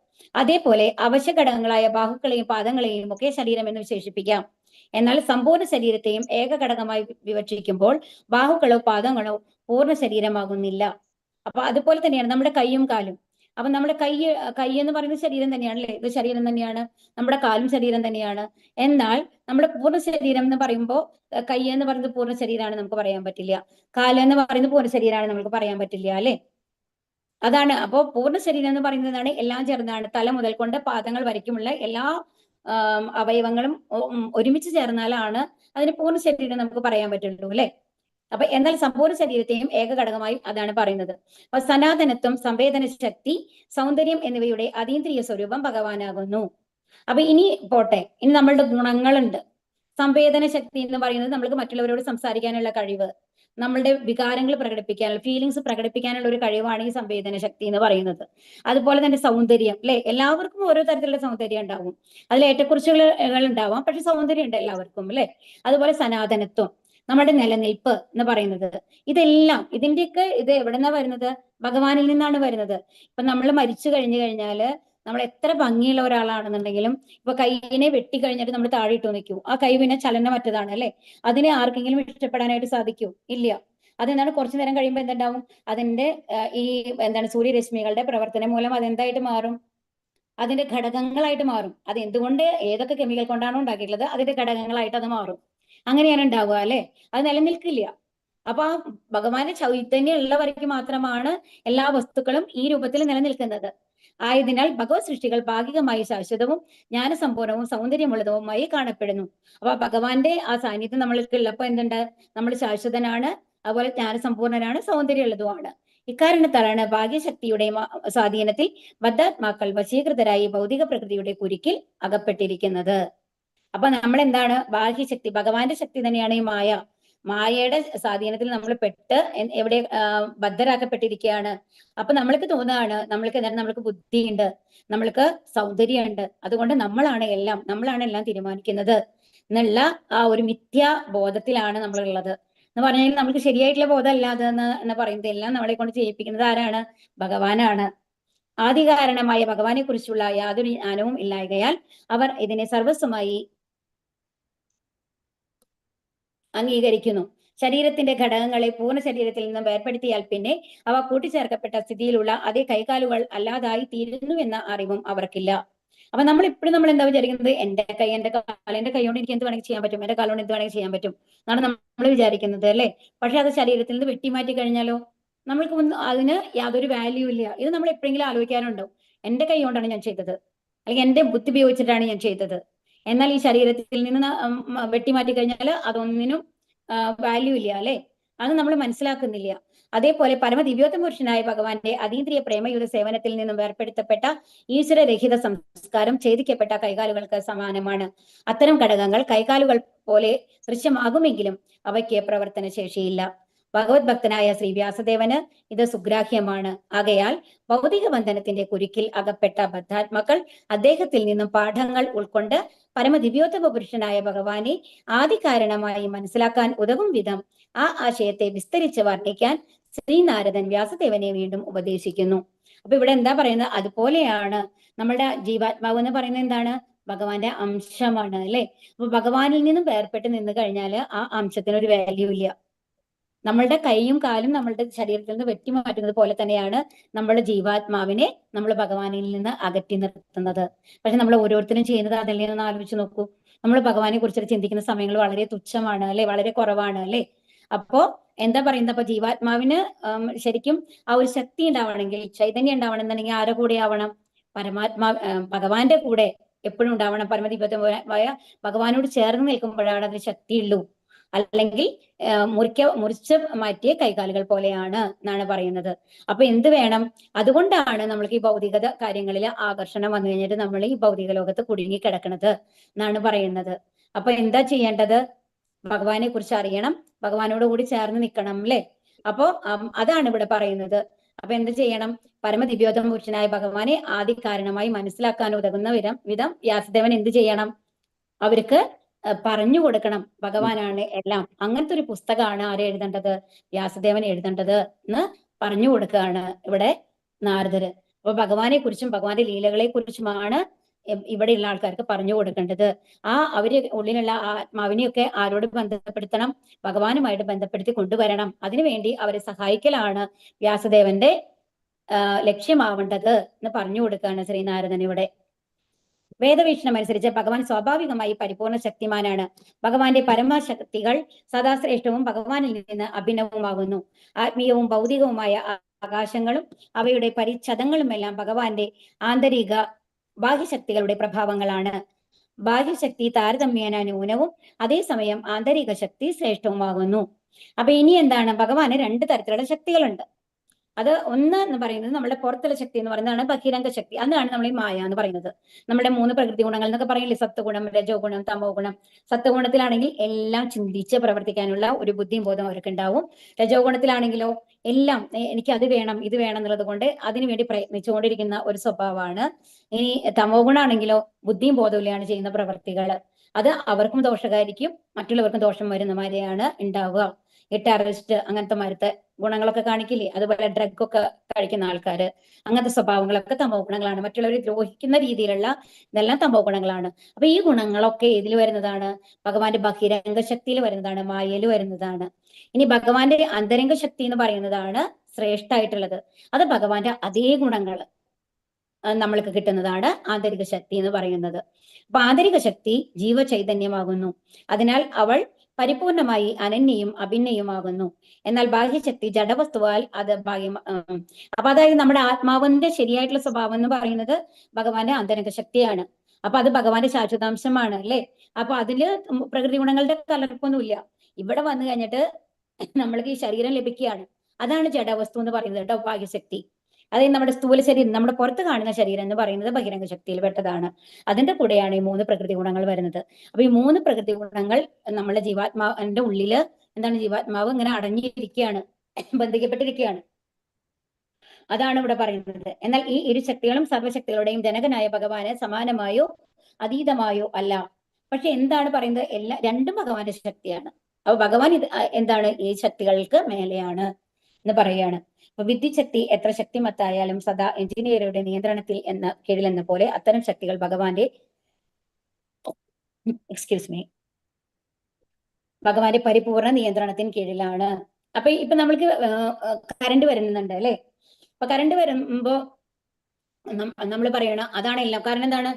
അതേപോലെ അവശ്യ ഘടകങ്ങളായ ബാഹുക്കളെയും പാദങ്ങളെയും ഒക്കെ ശരീരം എന്ന് വിശേഷിപ്പിക്കാം. എന്നാൽ സമ്പൂർണ്ണ ശരീരത്തെയും ഏക ഘടകമായി വിവക്ഷിക്കുമ്പോൾ ബാഹുക്കളോ പാദങ്ങളോ പൂർണ്ണ ശരീരമാകുന്നില്ല. അപ്പൊ അതുപോലെ തന്നെയാണ് നമ്മുടെ കൈയും കാലും. അപ്പൊ നമ്മുടെ കൈ കൈ എന്ന് പറയുന്നത് ശരീരം തന്നെയാണ് അല്ലെ? ഇത് ശരീരം തന്നെയാണ്. നമ്മുടെ കാലും ശരീരം തന്നെയാണ്. എന്നാൽ നമ്മുടെ പൂർണ്ണ ശരീരം എന്ന് പറയുമ്പോൾ കൈ എന്ന് പറയുന്നത് പൂർണ്ണ ശരീരമാണ് നമുക്ക് പറയാൻ പറ്റില്ല. കാല് എന്ന് പറയുന്നത് പൂർണ്ണ ശരീരമാണ് നമുക്ക് പറയാൻ പറ്റില്ല അല്ലെ? അതാണ്. അപ്പോ പൂർണ്ണ ശരീരം എന്ന് പറയുന്നതാണ് എല്ലാം ചേർന്നാണ്. തല മുതൽ കൊണ്ട് പാദങ്ങൾ വരയ്ക്കുമുള്ള എല്ലാ അവയവങ്ങളും ഒരുമിച്ച് ചേർന്നാലാണ് അതിന് പൂർണ്ണ ശരീരം നമുക്ക് പറയാൻ പറ്റുള്ളൂ അല്ലെ? അപ്പൊ എന്നാൽ സമ്പൂർണ്ണ ശരീരത്തെയും ഏക ഘടകമായി അതാണ് പറയുന്നത്. അപ്പൊ സനാതനത്വം, സംവേദന ശക്തി, സൗന്ദര്യം എന്നിവയുടെ അതീന്ദ്രിയ സ്വരൂപം ഭഗവാനാകുന്നു. അപ്പൊ ഇനി പോട്ടെ, ഇനി നമ്മളുടെ ഗുണങ്ങളുണ്ട്. സംവേദന ശക്തി എന്ന് പറയുന്നത് നമ്മൾക്ക് മറ്റുള്ളവരോട് സംസാരിക്കാനുള്ള കഴിവ്, നമ്മളുടെ വികാരങ്ങൾ പ്രകടിപ്പിക്കാനുള്ള, ഫീലിങ്സ് പ്രകടിപ്പിക്കാനുള്ള ഒരു കഴിവാണ് ഈ സംവേദന ശക്തി എന്ന് പറയുന്നത്. അതുപോലെ തന്നെ സൗന്ദര്യം അല്ലെ? എല്ലാവർക്കും ഓരോ തരത്തിലുള്ള സൗന്ദര്യം ഉണ്ടാവും, അതിൽ ഏറ്റക്കുറിച്ചുകൾ ഉണ്ടാവാം, പക്ഷെ സൗന്ദര്യം ഉണ്ട് എല്ലാവർക്കും അല്ലെ? അതുപോലെ സനാതനത്വം, നമ്മുടെ നിലനിൽപ്പ് എന്ന് പറയുന്നത്, ഇതെല്ലാം ഇതിന്റെയൊക്കെ ഇത് എവിടെന്നാ വരുന്നത്? ഭഗവാനിൽ നിന്നാണ് വരുന്നത്. ഇപ്പൊ നമ്മൾ മരിച്ചു കഴിഞ്ഞു കഴിഞ്ഞാല് നമ്മൾ എത്ര ഭംഗിയുള്ള ഒരാളാണെന്നുണ്ടെങ്കിലും ഇപ്പൊ കൈയിനെ വെട്ടി കഴിഞ്ഞിട്ട് നമ്മൾ താഴെ ഇട്ടു നിൽക്കൂ, ആ കൈ പിന്നെ ചലനമറ്റതാണ് അല്ലെ? അതിനെ ആർക്കെങ്കിലും ഇഷ്ടപ്പെടാനായിട്ട് സാധിക്കൂ? ഇല്ല. അതെന്താണ്? കുറച്ചു നേരം കഴിയുമ്പോൾ എന്തുണ്ടാവും? അതിന്റെ ഈ എന്താണ് സൂര്യരശ്മികളുടെ പ്രവർത്തനം മൂലം അതെന്തായിട്ട് മാറും? അതിന്റെ ഘടകങ്ങളായിട്ട് മാറും. അത് എന്തുകൊണ്ട് ഏതൊക്കെ കെമിക്കൽ കൊണ്ടാണോ ഉണ്ടാക്കിയിട്ടുള്ളത് അതിന്റെ ഘടകങ്ങളായിട്ട് അത് മാറും. അങ്ങനെയാണ് ഉണ്ടാവുക അല്ലെ? അത് നിലനിൽക്കില്ല. അപ്പൊ ആ ഭഗവാന്റെ ചൈതന്യം ഉള്ളവർക്ക് മാത്രമാണ് എല്ലാ വസ്തുക്കളും ഈ രൂപത്തിൽ നിലനിൽക്കുന്നത്. ആയതിനാൽ ഭഗവത് സൃഷ്ടികൾ ഭാഗികമായി ശാശ്വതവും ജ്ഞാനസമ്പൂർണവും സൗന്ദര്യമുള്ളതുമായി കാണപ്പെടുന്നു. അപ്പൊ ഭഗവാന്റെ ആ സാന്നിധ്യം നമ്മൾക്ക് ഉള്ളപ്പോ എന്തുണ്ട്? നമ്മൾ ശാശ്വതനാണ്, അതുപോലെ ജ്ഞാനസമ്പൂർണനാണ്, സൗന്ദര്യമുള്ളതുമാണ്. ഇക്കാരണത്താലാണ് ഭാഗ്യശക്തിയുടെ സ്വാധീനത്തിൽ ബദ്ധാത്മാക്കൾ വശീകൃതരായി ഭൗതിക പ്രകൃതിയുടെ കുരുക്കിൽ അകപ്പെട്ടിരിക്കുന്നത്. അപ്പൊ നമ്മൾ എന്താണ്? ബാഹ്യശക്തി, ഭഗവാന്റെ ശക്തി തന്നെയാണ് ഈ മായ. മായയുടെ സ്വാധീനത്തിൽ നമ്മൾ പെട്ട് എവിടെ ബദ്ധരാക്കപ്പെട്ടിരിക്കുകയാണ്. അപ്പൊ നമ്മൾക്ക് തോന്നുകയാണ് നമ്മൾക്ക് എന്താണ്, നമ്മൾക്ക് ബുദ്ധിയുണ്ട്, നമ്മൾക്ക് സൗന്ദര്യമുണ്ട്, അതുകൊണ്ട് നമ്മളാണ് എല്ലാം, നമ്മളാണ് എല്ലാം തീരുമാനിക്കുന്നത് എന്നുള്ള ആ ഒരു മിഥ്യാ ബോധത്തിലാണ് നമ്മളുള്ളത് എന്ന് പറഞ്ഞാൽ നമ്മൾക്ക് ശരിയായിട്ടുള്ള ബോധമല്ല അതെന്ന് എന്ന് പറയുന്നത്. എല്ലാം നമ്മളെ കൊണ്ട് ചെയ്യിപ്പിക്കുന്നത് ആരാണ്? ഭഗവാനാണ്. ആദികാരണമായ ഭഗവാനെ കുറിച്ചുള്ള യാതൊരു ജ്ഞാനവും ഇല്ലായകയാൽ അവർ ഇതിനെ സർവസ്വമായി അംഗീകരിക്കുന്നു. ശരീരത്തിന്റെ ഘടകങ്ങളെ പൂർണ്ണ ശരീരത്തിൽ നിന്നും വേർപെടുത്തിയാൽ പിന്നെ അവ കൂട്ടിച്ചേർക്കപ്പെട്ട സ്ഥിതിയിലുള്ള അതേ കൈകാലുകൾ അല്ലാതായി തീരുന്നു എന്ന അറിവും അവർക്കില്ല. അപ്പൊ നമ്മൾ ഇപ്പോഴും നമ്മൾ എന്താ വിചാരിക്കുന്നത്? എന്റെ കൈ, എന്റെ കാൽ, എന്റെ കൈ കൊണ്ട് എനിക്ക് എന്ത് വേണമെങ്കിൽ ചെയ്യാൻ പറ്റും, എന്റെ കാലുകൊണ്ട് എന്ത് വേണമെങ്കിൽ ചെയ്യാൻ പറ്റും എന്നാണ് നമ്മൾ വിചാരിക്കുന്നത് അല്ലെ? പക്ഷെ അത് ശരീരത്തിൽ നിന്ന് വെട്ടിമാറ്റി കഴിഞ്ഞാലോ നമ്മൾക്ക് ഒന്നും അതിന് യാതൊരു വാല്യൂ ഇല്ല. ഇത് നമ്മൾ എപ്പോഴെങ്കിലും ആലോചിക്കാറുണ്ടോ? എന്റെ കൈ കൊണ്ടാണ് ഞാൻ ചെയ്തത്, അല്ലെങ്കിൽ എന്റെ ബുദ്ധി ഉപയോഗിച്ചിട്ടാണ് ഞാൻ ചെയ്തത്. എന്നാൽ ഈ ശരീരത്തിൽ നിന്ന് വെട്ടിമാറ്റി കഴിഞ്ഞാൽ അതൊന്നിനും വാല്യൂ ഇല്ല അല്ലെ? അത് നമ്മൾ മനസ്സിലാക്കുന്നില്ല. അതേപോലെ പരമദിവ്യോത്തമ പുരുഷനായ ഭഗവാന്റെ അതീന്ദ്രിയ പ്രേമയുത സേവനത്തിൽ നിന്നും വേർപെടുത്തപ്പെട്ട ഈശ്വരരഹിത സംസ്കാരം ഛേദിക്കപ്പെട്ട കൈകാലുകൾക്ക് സമാനമാണ്. അത്തരം ഘടകങ്ങൾ കൈകാലുകൾ പോലെ ദൃശ്യമാകുമെങ്കിലും അവയ്ക്ക് പ്രവർത്തന ശേഷിയില്ല. ഭഗവത് ഭക്തനായ ശ്രീ വ്യാസദേവന് ഇത് സുഗ്രാഹ്യമാണ്. ആകയാൽ ഭൗതിക ബന്ധനത്തിന്റെ കുരുക്കിൽ അകപ്പെട്ട ബദ്ധാത്മാക്കൾ അദ്ദേഹത്തിൽ നിന്നും പാഠങ്ങൾ ഉൾക്കൊണ്ട് പരമദിവ്യോത്തമ പുരുഷനായ ഭഗവാനെ ആദികാരണമായി മനസ്സിലാക്കാൻ ഉതകും വിധം ആ ആശയത്തെ വിസ്തരിച്ച് വർണ്ണിക്കാൻ ശ്രീനാരദൻ വ്യാസദേവനെ വീണ്ടും ഉപദേശിക്കുന്നു. അപ്പൊ ഇവിടെ എന്താ പറയുന്നത്? അതുപോലെയാണ് നമ്മുടെ ജീവാത്മാവ് എന്ന് പറയുന്നത് എന്താണ്? ഭഗവാന്റെ അംശമാണ് അല്ലെ? അപ്പൊ ഭഗവാനിൽ നിന്നും വേർപെട്ട് നിന്ന് കഴിഞ്ഞാല് ആ അംശത്തിന് ഒരു വാല്യൂ ഇല്ല. നമ്മളുടെ കൈയും കാലും നമ്മളുടെ ശരീരത്തിൽ നിന്ന് വെട്ടിമാറ്റുന്നത് പോലെ തന്നെയാണ് നമ്മളുടെ ജീവാത്മാവിനെ നമ്മൾ ഭഗവാനിൽ നിന്ന് അകറ്റി നിർത്തുന്നത്. പക്ഷെ നമ്മൾ ഓരോരുത്തരും ചെയ്യുന്നത് അതല്ലേ എന്ന് ആലോചിച്ച് നോക്കൂ. നമ്മൾ ഭഗവാനെ കുറിച്ച് ചിന്തിക്കുന്ന സമയങ്ങൾ വളരെ തുച്ഛമാണ് അല്ലെ? വളരെ കുറവാണ് അല്ലെ? അപ്പോ എന്താ പറയുന്നത്? അപ്പൊ ജീവാത്മാവിന് ശരിക്കും ആ ഒരു ശക്തി ഉണ്ടാവണമെങ്കിൽ, ചൈതന്യം ഉണ്ടാവണമെന്നുണ്ടെങ്കിൽ ആരെ കൂടെ ആവണം? പരമാത്മാ ഭഗവാന്റെ കൂടെ എപ്പോഴും ഉണ്ടാവണം. പരമദിവ്യമായ ഭഗവാനോട് ചേർന്ന് നിൽക്കുമ്പോഴാണ് അതിന് ശക്തിയുള്ളൂ. അല്ലെങ്കിൽ മുറിച്ച് മാറ്റിയ കൈകാലുകൾ പോലെയാണ് എന്നാണ് പറയുന്നത്. അപ്പൊ എന്ത് വേണം? അതുകൊണ്ടാണ് നമ്മൾക്ക് ഈ ഭൗതികത കാര്യങ്ങളിൽ ആകർഷണം വന്നു കഴിഞ്ഞിട്ട് നമ്മൾ ഈ ഭൗതിക ലോകത്ത് കുടുങ്ങി കിടക്കണത് എന്നാണ് പറയുന്നത്. അപ്പൊ എന്താ ചെയ്യേണ്ടത്? ഭഗവാനെ കുറിച്ച് അറിയണം, ഭഗവാനോട് കൂടി ചേർന്ന് നിൽക്കണം അല്ലെ? അപ്പോ അതാണ് ഇവിടെ പറയുന്നത്. അപ്പൊ എന്ത് ചെയ്യണം? പരമദിവ്യോത്തമ പുരുഷനായ ഭഗവാനെ ആദി കാരണമായി മനസ്സിലാക്കാൻ ഉതകുന്ന വിധം വ്യാസദേവൻ എന്ത് ചെയ്യണം? അവർക്ക് പറഞ്ഞു കൊടുക്കണം. ഭഗവാനാണ് എല്ലാം. അങ്ങനത്തെ ഒരു പുസ്തകമാണ് ആരെ എഴുതേണ്ടത്? വ്യാസദേവൻ എഴുതേണ്ടത് എന്ന് പറഞ്ഞു കൊടുക്കുകയാണ് ഇവിടെ നാരദര്. അപ്പൊ ഭഗവാനെ കുറിച്ചും ഭഗവാന്റെ ലീലകളെ കുറിച്ചുമാണ് ഇവിടെയുള്ള ആൾക്കാർക്ക് പറഞ്ഞു കൊടുക്കേണ്ടത്. ആ അവര് ഉള്ളിലുള്ള ആത്മാവിനെയൊക്കെ ആരോട് ബന്ധപ്പെടുത്തണം? ഭഗവാനുമായിട്ട് ബന്ധപ്പെടുത്തി കൊണ്ടുവരണം. അതിനുവേണ്ടി അവരെ സഹായിക്കലാണ് വ്യാസദേവന്റെ ലക്ഷ്യമാവേണ്ടത് എന്ന് പറഞ്ഞു കൊടുക്കുകയാണ് ശ്രീനാരദൻ ഇവിടെ. വേദവീക്ഷണം അനുസരിച്ച് ഭഗവാൻ സ്വാഭാവികമായി പരിപൂർണ ശക്തിമാനാണ്. ഭഗവാന്റെ പരമശക്തികൾ സദാശ്രേഷ്ഠവും ഭഗവാനിൽ നിന്ന് അഭിനവുമാകുന്നു. ആത്മീയവും ഭൗതികവുമായ ആകാശങ്ങളും അവയുടെ പരിച്ഛദങ്ങളുമെല്ലാം ഭഗവാന്റെ ആന്തരിക ബാഹ്യശക്തികളുടെ പ്രഭാവങ്ങളാണ്. ബാഹ്യശക്തി താരതമ്യേന ന്യൂനവും അതേസമയം ആന്തരിക ശക്തി ശ്രേഷ്ഠവുമാകുന്നു. അപ്പൊ ഇനി എന്താണ്? ഭഗവാന് രണ്ട് തരത്തിലുള്ള ശക്തികളുണ്ട്. അത് ഒന്ന് എന്ന് പറയുന്നത് നമ്മുടെ പുറത്തുള്ള ശക്തി എന്ന് പറയുന്നതാണ് ബഹിരംഗ ശക്തി. അതാണ് നമ്മൾ ഈ മായ എന്ന് പറയുന്നത്. നമ്മുടെ മൂന്ന് പ്രകൃതി ഗുണങ്ങൾ എന്നൊക്കെ പറയില്ലേ, സത്വഗുണം, രജോ ഗുണം, തമോ ഗുണം. സത്വഗുണത്തിലാണെങ്കിൽ എല്ലാം ചിന്തിച്ച് പ്രവർത്തിക്കാനുള്ള ഒരു ബുദ്ധിയും ബോധം അവർക്ക് ഉണ്ടാവും. രജോ ഗുണത്തിലാണെങ്കിലോ എല്ലാം എനിക്ക് അത് വേണം ഇത് വേണം എന്നുള്ളത് കൊണ്ട് അതിനുവേണ്ടി പ്രയത്നിച്ചുകൊണ്ടിരിക്കുന്ന ഒരു സ്വഭാവമാണ്. ഇനി തമോ ഗുണാണെങ്കിലോ ബുദ്ധിയും ബോധവും ചെയ്യുന്ന പ്രവർത്തികൾ. അത് അവർക്കും ദോഷകാരിക്കും മറ്റുള്ളവർക്കും ദോഷം വരുന്ന മാതിരിയാണ് ഉണ്ടാവുക. ഈ ടെററിസ്റ്റ് അങ്ങനത്തെ മരത്തെ ഗുണങ്ങളൊക്കെ കാണിക്കില്ലേ, അതുപോലെ ഡ്രഗ് ഒക്കെ കഴിക്കുന്ന ആൾക്കാര്, അങ്ങനത്തെ സ്വഭാവങ്ങളൊക്കെ തമോ ഗുണങ്ങളാണ്. മറ്റുള്ളവരെ ദ്രോഹിക്കുന്ന രീതിയിലുള്ള ഇതെല്ലാം തമോ ഗുണങ്ങളാണ്. അപ്പൊ ഈ ഗുണങ്ങളൊക്കെ ഏതിൽ വരുന്നതാണ്? ഭഗവാന്റെ ബഹിരംഗ ശക്തിയിൽ വരുന്നതാണ്, മായയിൽ വരുന്നതാണ്. ഇനി ഭഗവാന്റെ അന്തരംഗ ശക്തി എന്ന് പറയുന്നതാണ് ശ്രേഷ്ഠമായിട്ടുള്ളത്. അത് ഭഗവാന്റെ അതേ ഗുണങ്ങൾ നമ്മൾക്ക് കിട്ടുന്നതാണ് ആന്തരിക ശക്തി എന്ന് പറയുന്നത്. അപ്പൊ ആന്തരിക ശക്തി ജീവചൈതന്യമാകുന്നു. അതിനാൽ അവൾ പരിപൂർണമായി അനന്യയും അഭിന്നയുമാകുന്നു. എന്നാൽ ബാഹ്യശക്തി ജഡവസ്തുവാൽ അത് ബാഹ്യം. അപ്പൊ അതായത് നമ്മുടെ ആത്മാവിന്റെ ശരിയായിട്ടുള്ള സ്വഭാവം എന്ന് പറയുന്നത് ഭഗവാന്റെ ആന്തരിക ശക്തിയാണ്. അപ്പൊ അത് ഭഗവാന്റെ ശാശ്വതാംശമാണ് അല്ലെ? അപ്പൊ അതില് പ്രകൃതി ഗുണങ്ങളുടെ കലർപ്പൊന്നുമില്ല. ഇവിടെ വന്നു കഴിഞ്ഞിട്ട് നമ്മൾക്ക് ഈ ശരീരം ലഭിക്കുകയാണ്. അതാണ് ജഡവസ്തു എന്ന് പറയുന്നത് കേട്ടോ, ബാഹ്യശക്തി. അതായത് നമ്മുടെ സ്ഥൂല ശരീരം, നമ്മുടെ പുറത്ത് കാണുന്ന ശരീരം എന്ന് പറയുന്നത് ബഹിരംഗ ശക്തിയിൽ പെട്ടതാണ്. അതിന്റെ കൂടെയാണ് ഈ മൂന്ന് പ്രകൃതി ഗുണങ്ങൾ വരുന്നത്. അപ്പൊ ഈ മൂന്ന് പ്രകൃതി ഗുണങ്ങൾ നമ്മുടെ ജീവാത്മാവിന്റെ ഉള്ളില് എന്താണ്, ജീവാത്മാവ് ഇങ്ങനെ അടഞ്ഞിരിക്കുകയാണ്, ബന്ധിക്കപ്പെട്ടിരിക്കുകയാണ്. അതാണ് ഇവിടെ പറയുന്നത്. എന്നാൽ ഈ ഇരു ശക്തികളും സർവശക്തികളുടെയും ജനകനായ ഭഗവാന് സമാനമായോ അതീതമായോ അല്ല. പക്ഷെ എന്താണ് പറയുന്നത്? എല്ലാ രണ്ടും ഭഗവാന്റെ ശക്തിയാണ്. അപ്പൊ ഭഗവാൻ ഇത് എന്താണ്, ഈ ശക്തികൾക്ക് മേലെയാണ് എന്ന് പറയുകയാണ്. അപ്പൊ വിദ്യുച്ഛക്തി എത്ര ശക്തിമത്തായാലും സദാ എഞ്ചിനീയറുടെ നിയന്ത്രണത്തിൽ എന്ന കീഴിലെന്ന പോലെ അത്തരം ശക്തികൾ ഭഗവാന്റെ എക്സ്ക്യൂസ് മീ ഭഗവാന്റെ പരിപൂർണ നിയന്ത്രണത്തിന് കീഴിലാണ്. അപ്പൊ ഇപ്പൊ നമ്മൾക്ക് കറണ്ട് വരുന്നുണ്ട് അല്ലെ? അപ്പൊ കറണ്ട് വരുമ്പോ നമ്മൾ പറയണ അതാണ് എല്ലാം. കാരണം എന്താണ്?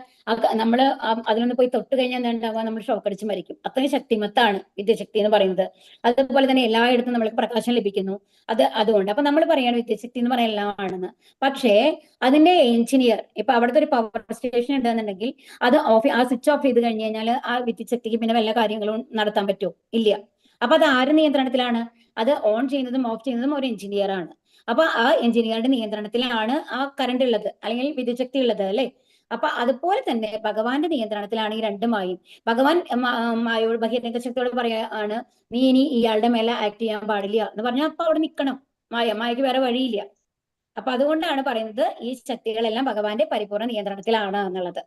നമ്മള് അതിലൊന്ന് പോയി തൊട്ട് കഴിഞ്ഞാൽ എന്താ ഉണ്ടാവുക? നമ്മൾ ഷോക്ക് അടിച്ച് മരിക്കും. അത്രയും ശക്തിമത്താണ് വിദ്യുശക്തി എന്ന് പറയുന്നത്. അതുപോലെ തന്നെ എല്ലായിടത്തും നമ്മൾക്ക് പ്രകാശം ലഭിക്കുന്നു. അതുകൊണ്ട് അപ്പൊ നമ്മൾ പറയാണ് വിദ്യുശക്തി എന്ന് പറയാൻ എല്ലാം ആണെന്ന്. പക്ഷേ അതിന്റെ എഞ്ചിനീയർ ഇപ്പൊ അവിടുത്തെ ഒരു പവർ സ്റ്റേഷൻ ഉണ്ടെന്നുണ്ടെങ്കിൽ അത് ഓഫ്, ആ സ്വിച്ച് ഓഫ് ചെയ്ത് കഴിഞ്ഞു കഴിഞ്ഞാൽ ആ വിദ്യുശക്തിക്ക് പിന്നെ വല്ല കാര്യങ്ങളും നടത്താൻ പറ്റുമോ? ഇല്ല. അപ്പൊ അത് ആര് നിയന്ത്രണത്തിലാണ്? അത് ഓൺ ചെയ്യുന്നതും ഓഫ് ചെയ്യുന്നതും ഒരു എഞ്ചിനീയർ ആണ്. അപ്പൊ ആ എഞ്ചിനീയറുടെ നിയന്ത്രണത്തിലാണ് ആ കറണ്ട് ഉള്ളത്, അല്ലെങ്കിൽ വിദ്യുച്ഛക്തി ഉള്ളത് അല്ലെ? അപ്പൊ അതുപോലെ തന്നെ ഭഗവാന്റെ നിയന്ത്രണത്തിലാണ് ഈ രണ്ടുമായും. ഭഗവാൻ മായോട് ബഹിരംഗ ശക്തിയോട് പറയാണ്, നീ ഇനി ഇയാളുടെ മേലെ ആക്ട് ചെയ്യാൻ പാടില്ല എന്ന് പറഞ്ഞാൽ അപ്പൊ അവിടെ നിൽക്കണം. മായക്ക് വേറെ വഴിയില്ല. അപ്പൊ അതുകൊണ്ടാണ് പറയുന്നത് ഈ ശക്തികളെല്ലാം ഭഗവാന്റെ പരിപൂർണ നിയന്ത്രണത്തിലാണ് എന്നുള്ളത്.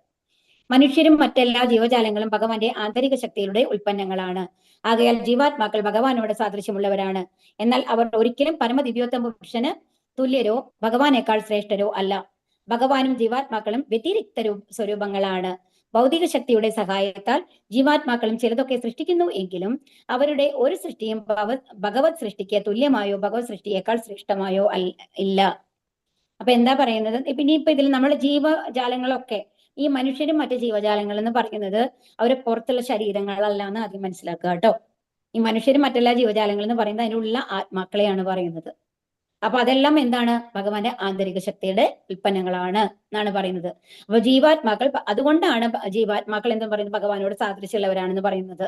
മനുഷ്യരും മറ്റെല്ലാ ജീവജാലങ്ങളും ഭഗവാന്റെ ആന്തരിക ശക്തിയുടെ ഉൽപ്പന്നങ്ങളാണ്. ആകയാൽ ജീവാത്മാക്കൾ ഭഗവാനോട് സാദൃശ്യമുള്ളവരാണ്. എന്നാൽ അവർ ഒരിക്കലും പരമദിവ്യോത്തമ പുരുഷന് തുല്യരോ ഭഗവാനേക്കാൾ ശ്രേഷ്ഠരോ അല്ല. ഭഗവാനും ജീവാത്മാക്കളും വ്യതിരിക്ത സ്വരൂപങ്ങളാണ്. ഭൗതിക ശക്തിയുടെ സഹായത്താൽ ജീവാത്മാക്കളും ചിലതൊക്കെ സൃഷ്ടിക്കുന്നു എങ്കിലും അവരുടെ ഒരു സൃഷ്ടിയും ഭഗവത് സൃഷ്ടിക്ക് തുല്യമായോ ഭഗവത് സൃഷ്ടിയേക്കാൾ ശ്രേഷ്ഠമായോ ഇല്ല. അപ്പൊ എന്താ പറയുന്നത്? പിന്നെ ഇപ്പൊ ഇതിൽ നമ്മുടെ ജീവജാലങ്ങളൊക്കെ, ഈ മനുഷ്യരും മറ്റു ജീവജാലങ്ങൾ എന്ന് പറയുന്നത് അവരെ പുറത്തുള്ള ശരീരങ്ങളല്ല എന്ന് ആദ്യം മനസ്സിലാക്കുക കേട്ടോ. ഈ മനുഷ്യരും മറ്റെല്ലാ ജീവജാലങ്ങളും എന്ന് പറയുന്നത് അതിനുള്ള ആത്മാക്കളെയാണ് പറയുന്നത്. അപ്പൊ അതെല്ലാം എന്താണ്? ഭഗവാന്റെ ആന്തരിക ശക്തിയുടെ ഉൽപ്പന്നങ്ങളാണ് എന്നാണ് പറയുന്നത്. അപ്പൊ ജീവാത്മാക്കൾ, അതുകൊണ്ടാണ് ജീവാത്മാക്കൾ എന്ന് പറയുന്നത് ഭഗവാനോട് സാദൃശ്യമുള്ളവരാണെന്ന് പറയുന്നത്.